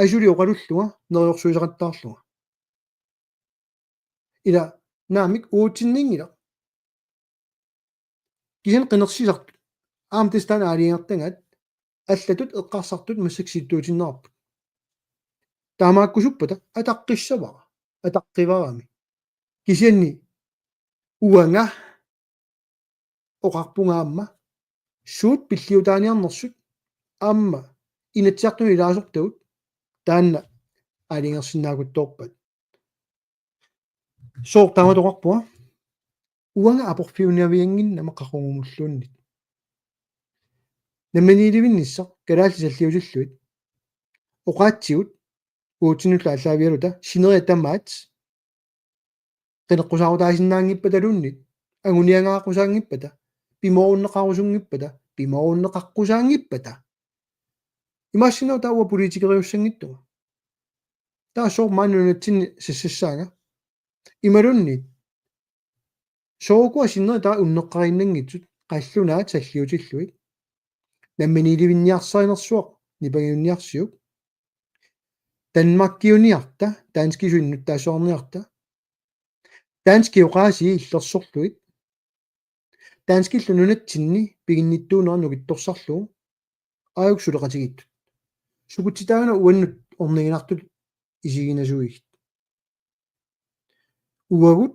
Asuli oqalullunga, neriorsuisaqattaarlunga. Ila naamik uatsinninngilaq. Kisianni qinersisartut. Aamma tassa taanna aalajangertagaat allatut eqqarsartut massakkut siuttuutinneqarput. Taamaakkusuppata ataqqissavara. Ataqqivarami. Kisianni uanga oqarpunga aamma suut pilliutaaniarnersut aamma Inatsisartuni ilaasortagut taanna aalajangersinnaakuttoorpaat. Sooq taamatut oqarpunga? Uanga aporfiunaviannginnama qaqugumulluunniit. Namminiilivinnissaq kalaallit salliutillugit. Oqaatsigut uatsinnullu aallaavigaluta sineriak tamaat Qineqqusaarutaasinnaanngippataluunniit, anguniagaaqqusaanngippata, pimoorunneqarusunngippata, pimoorunneqaqqusaanngippata. Imaassinnaavoq taava politikeriussanngitsunga. Taava sooq maani nunatsinni sassassaanga. Imaluunniit. Soorlu uku sinneri taava unneqqarinnanngitsut, qallunaat salliutillugit. Namminiilivinniarsarinersuaq nipangiunniarsiuk. Danmarkiuniarta, danskisut innuttaasoqarniarta. Danskit oqaasii illersorlugit. Danskillu nunatsinni piginnittuunera nukittorsarlugu. Aajuku suleqatigiittut. Sukutitaana uannut orniginartut isiginasuigit. Uagut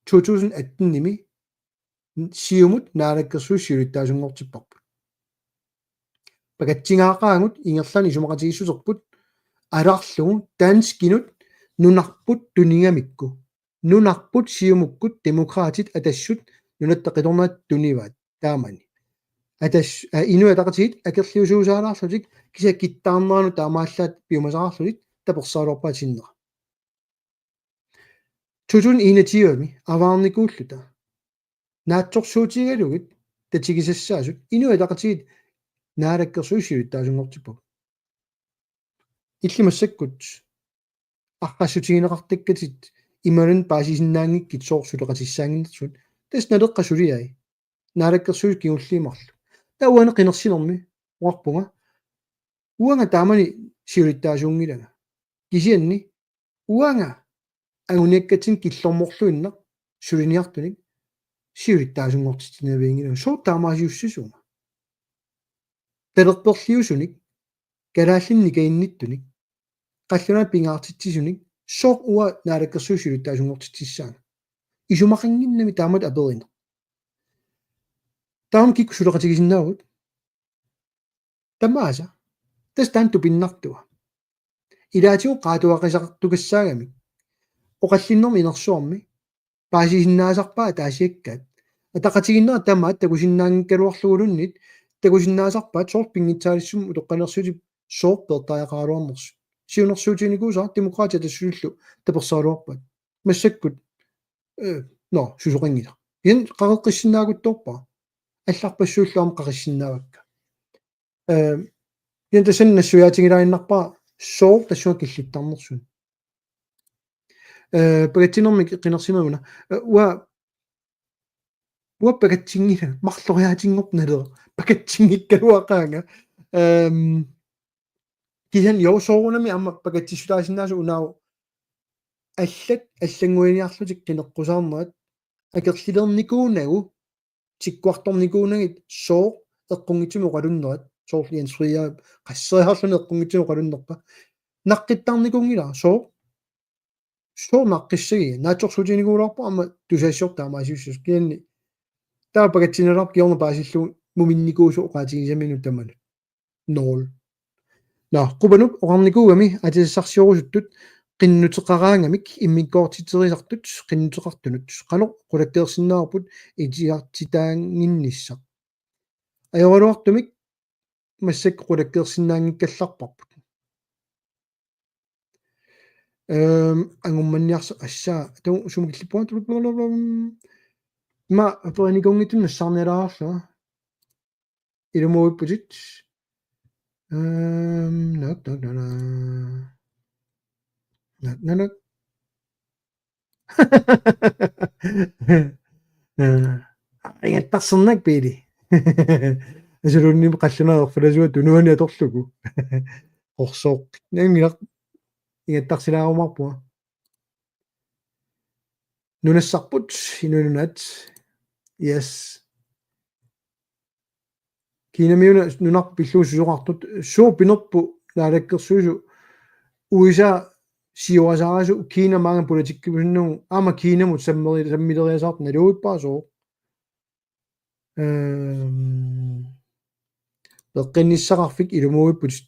to tusind atten-imi Siumut Naalakkersuisut siulittaasunngortipparput. Pakatsingaaqaagut ingerlaannaq isumaqatigiissuserput alarlugu danskinut nunarput tunigamikku. Nunarput Siumukkut Demokraatit Atassut nunatta qitornaat tunivaat taamani. Atas-, aa, Inuit Ataqatigiit akerliusuusaalaarlutik kisianni kittaarneranut taamaallaat piumasaqarlutik tapersersorpaat sinnera. To tusind enogtyve-mi avaarnikuulluta. Naatsorsuutigalugit tatigisassaasut Inuit Ataqatigiit Naalakkersuisut siulittaasunngortippagut. Illit massakkut arrassutigineqartakkatit imaluunniit paasisinnaanngikkit sooq suleqatissaannginnersut. Tassa Naleqqap suliai. Naalakkersuisut kingulliit marluk. Taava uani qinersinermi oqarpunga. Uanga taamani siulittaasuunngilanga. Kisianni uanga anguniakkatsinnut killormorluinnaq suliniartunik siulittaasunngortitsinavianngilanga. Sooq taamaasiussisuunga? Talerperliusunik, kalaallinik nikaginnittunik, qallunaat pingaartitsisunik, sooq uanga Naalakkersuisut siulittaasunngortitsissaanga? Isumaqannginnami taamatut aperineq. Taama kikkut suleqatigisinnaavugut? Tamaasa. Tassa taanna tupinnartua. Ilaatigut qaatuaqisaqartukassaagamik. Oqallinnermi inersuarmi paasisinnaasarpaat ataasiakkaat. Ataqatigiinnerat tamaat takusinnaanngikkaluarluguluunniit takusinnaasarpaat soorlu pinngitsaaliissummik utoqqalinersiutit sooq peertariaqaraluarnersut. Siunnersuutiginikuusara Demokraatit Atassutillu tapersersorpaat. Massakkut, eh, nå, susoqanngilaq. Kisianni qaqeqqissinnaaguttorpara. Allarpassuillu aamma qaqissinnaavakka. Eh, kisianni tassani nassuiaatigilaaginnarpara sooq tassunga killittarnersunut. Eh, pakatsinermik qinersineq una. Eh, uanga, uanga pakatsinngilanga, marloriaatinngorpoq Naleraq. Pakatsinngikkaluaqaanga. Ehm, kisianni jo soorunami aamma pakatsissutaasinnaasoq unaavoq allat allannguiniarlutik qineqqusaarnerat akerlilernikuunagu tikkuartornikuunagit sooq eqqunngitsumik oqalunnerat, soorlu Jens Frederik qasseriarluni eqqunngitsumik oqalunnerpa. Naqqittarnikuunngilaq sooq, sooq naqqissagiga, naatsorsuutiginikuugaluarpara aamma tusagassiortoq taamaasiussasoq, kisianni taava pakatsinniarlugu kingorna paasillugu muminnikuusoq oqaatigisaminut tamanut. Nul. Nå, Qupanuk oqarnikuugami atisassarsiorusuttut qinnuteqaraangamik immikkoortiterisartut qinnuteqartunut. Qanoq qulakkeersinnaavarput itigartitaannginnissaq? Ajoraluartumik massakkut qulakkeersinnaanngikkallarparput. Ehm, angummanniarsa-, assaa, tu-, sumut killippunga, tu-, tu-, tu-, tu-, ima aperinikuunngitsunik nassaarnialaarlunga. Ilumuuipputit. Ehm, nak, nak, nak, nak. Nak, nak, nak. Eh, ingattarsernak, Pele. Asuluunniit qallunaat erfalasuat tunuani atorlugu. Qorsooq. Nanngilaq. Ingattarsilaarumaarpunga. Nunassarput, inuit nunaat. Yes. Kiinamiuna nunarput pillugu susoqartut, sooq pinerpoq Naalakkersuisut U S A siorasaarasoq Kiina maanga politikkiusunnagu aamma Kiinamut sammeri-, sammileriasaartoq naluvippara sooq? Ehm, peqqinnissaqarfik ilumuuipputit.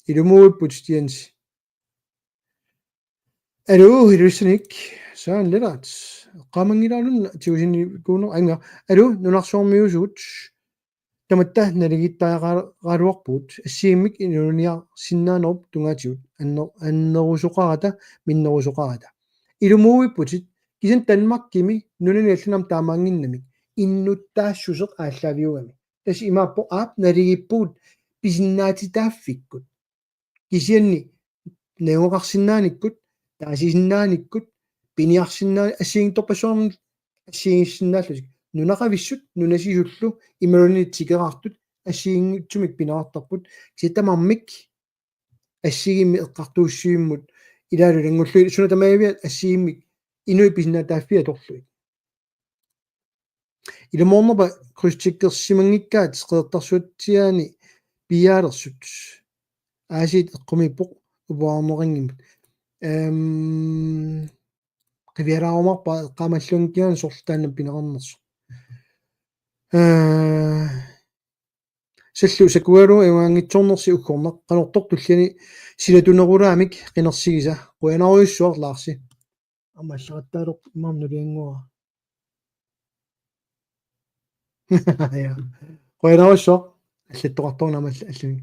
Ilumuuipputit, Jens. Aluu, Ilulissaniit. Søren Lennert. Qaamanngilaarluni tigusinikuuneq aamma. Aluu, nunarsuarmiuusugut. Tamatta naligiittariaqaraluarpugut assigiimmik inuuniarsinnaanerup tungaatigut anner-, annerusoqarata minnerusoqarata. Ilumuuipputit kisianni Danmarkimi nunani allanit taamaannginnamik innuttaassuseq aallaaviugami. Tassa imaappoq aap naligiippugut pisinnaatitaaffikkut. Kisianni najugaqarsinnaanikkut, taasisinnaanikkut, piniarsinnaa-, assigiinngitsorpassuarnik assigiinngissinnaallutik. Nunaqavissut, nunasisullu, imaluunniit tikeraartut, assigiinngitsumik pineqartarput. Kisianni tamarmik assigiimmik eqqartuussivimmut ilaalu ilanngullugit suna tamaviat assigiimmik inuit pisinnaatitaaffiit atorlugit. Ilumoornerpa krydstjekkersimanngikkaat Qeqertarsuatsiaani piiaalersut. Aasiit eqqumiippoq upaarneqanngimmat. Ehm, qivialaarumaarpara eqqaamalluanngikkigaanni sorleq taanna pineqarnersoq. Eh, Sallu sakugalugu ajugaanngitsoornersi uggornaq qanortoq tulliani silatunerulaamik qinersigisa qujanarujussuaq Laarsi. Aamma allaqattaalerpoq imaannuliannguara. Ja. Qujanarujussuaq allattoqartoq aamma all-, allani.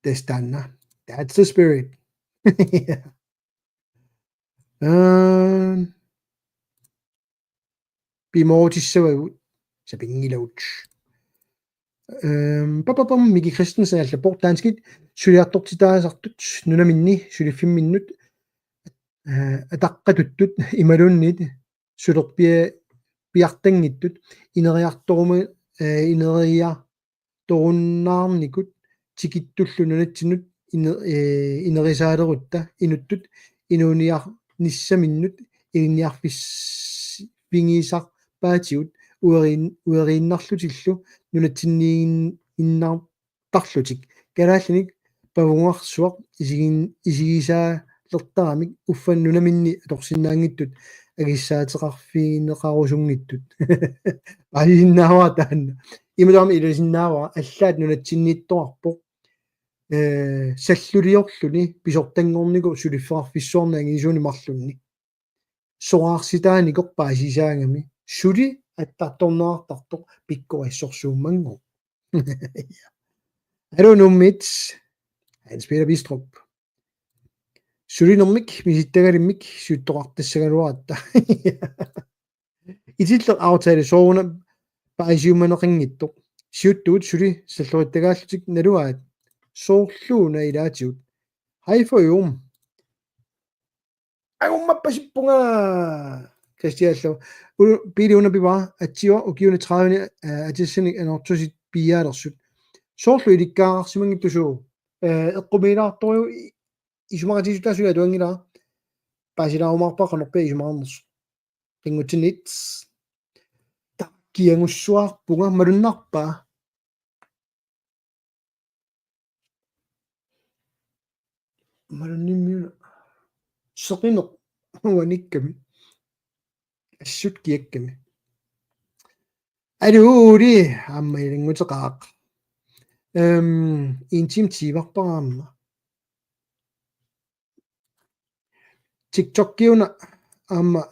Tassa taanna. That's the spirit. Ehm, pimoorutissavagut sapinngilagut. Ehm, papapam Miki Christensen allappoq danskit suliartortitaasartut nunaminni suliffimminnut, eh, ataqqatuttut imaluunniit sulerpia-, piartanngitsut ineriartoruma-, eh, ineria- torunnaarnikut tikittullu nunatsinnut ine-, eh, inerisaalerutta inuttut inuuniarnissaminnut ilinniarfis-, -figisarpaatigut ueriin-, ueriinnarlutillu nunatsinniinnartarlutik. Kalaallinik pavugarsuaq isigin-, isigisaalertaramik uffa nunaminni atorsinnaanngitsut akissaateqarfigineqarusunngitsut. Paasisinnaavara taanna. Imaluunniit ilasinnaavara allaat nunatsinniittoqarpoq. Eh, salluliorluni pisortanngornikoq suliffeqarfissuarni angisuuni marlunni. Soraarsitaanikoq paasisaagami suli attartorneqartartoq pikkorissorsuummanngooq. Aluu Nuummiit, Hans Peter Bistrup. Sulinermik misittagalimmik siuttoqartassagaluaratta. Itilleq aftale sooruna paasiumaneqanngitsoq. Siuttugut suli sallorittagaallutik naluaat. Soorluuna ilaatigut. Hej for jom. Ajummappasippunga. Kristiallu. U-, Pili una pivara, atsiua ukiuni tredive, eh, atissanik anortusit piiaalersut. Soorlu ilikkagaqarsimanngitsuusoq. Eh, eqqumiilaartorujuk i-, isumaqatigiissutaasut atuanngilara. Paasilaarumaarpara qanorpiaq isumaqarnersoq. Qinngutsinnit. Takkiangussuarpunga malunnarpa. Malunnimmiuna. Seqineq uanikkami. Assut kiakkami. Aluuli, aamma ilannguteqaaq. Ehm, en time tyve-arpara aamma. TikTokiuna aamma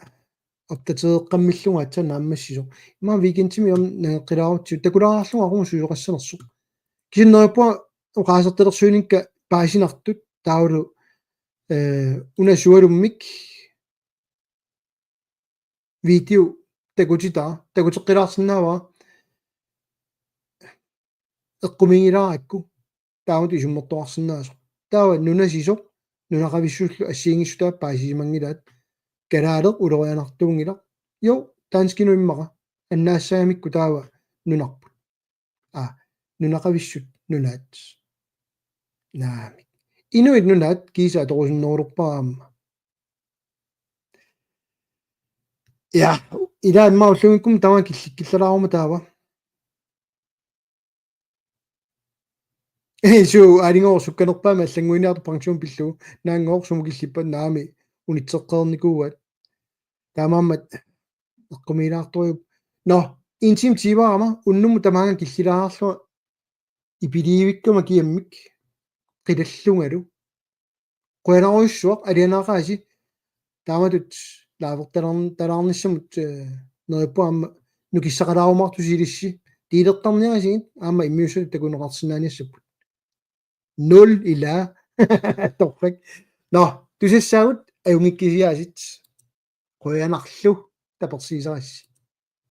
opdatereqqammillugu aatsaat naammassisoq. Ima weekendimi aamma nangeqqilaarutsigu takulaarlugu aqagu susoqassanersoq. Kisianni neriuppunga oqaasertalersuinikka paasinartut taavalu, eh, una sualummik video takutitaa, takuteqqilaarsinnaavara eqqumiigilaarakku taamatut isummertoqarsinnaasoq. Taava nunasisoq, nunaqavissullu assigiinngissutaat paasisimanngilaat. Kalaaleq ulorianartuunngilaq. Jo, danskinut immaqa. Annaassagamikku taava nunarput. Aa, nunaqavissut nunaat. Naamik. Inuit nunaat kiisa atorusunnerulerpara aamma. Ja, ila imma ullumikkumut tamaanga killikkillalaaruma taava. Ei, suu, aalinngooq sukkanerpaamik allannguiniartoq pension pillugu. Naanngooq sumut killippat naamik unitseqqereernikuuaat. Taamaammat eqqumiilaartorujuk. Nå, en time tyve-arama unnummut tamaanga killilaarlunga ipiliivikkama kiammik qilallungalu. Qujanarujussuaq alianaaqaasi taamatut laavertalarn-, talaarnissamut, eh, neriuppunga aamma nukissaqalaarumaartusi ilissi Delertarniarisigit aamma immiussatut takuneqarsinnaaniassapput. Nul ilaa. Torrak. Nå, tusassaagut, ajunngikkisiaasiit. Qujanarlu tapersiisarassi.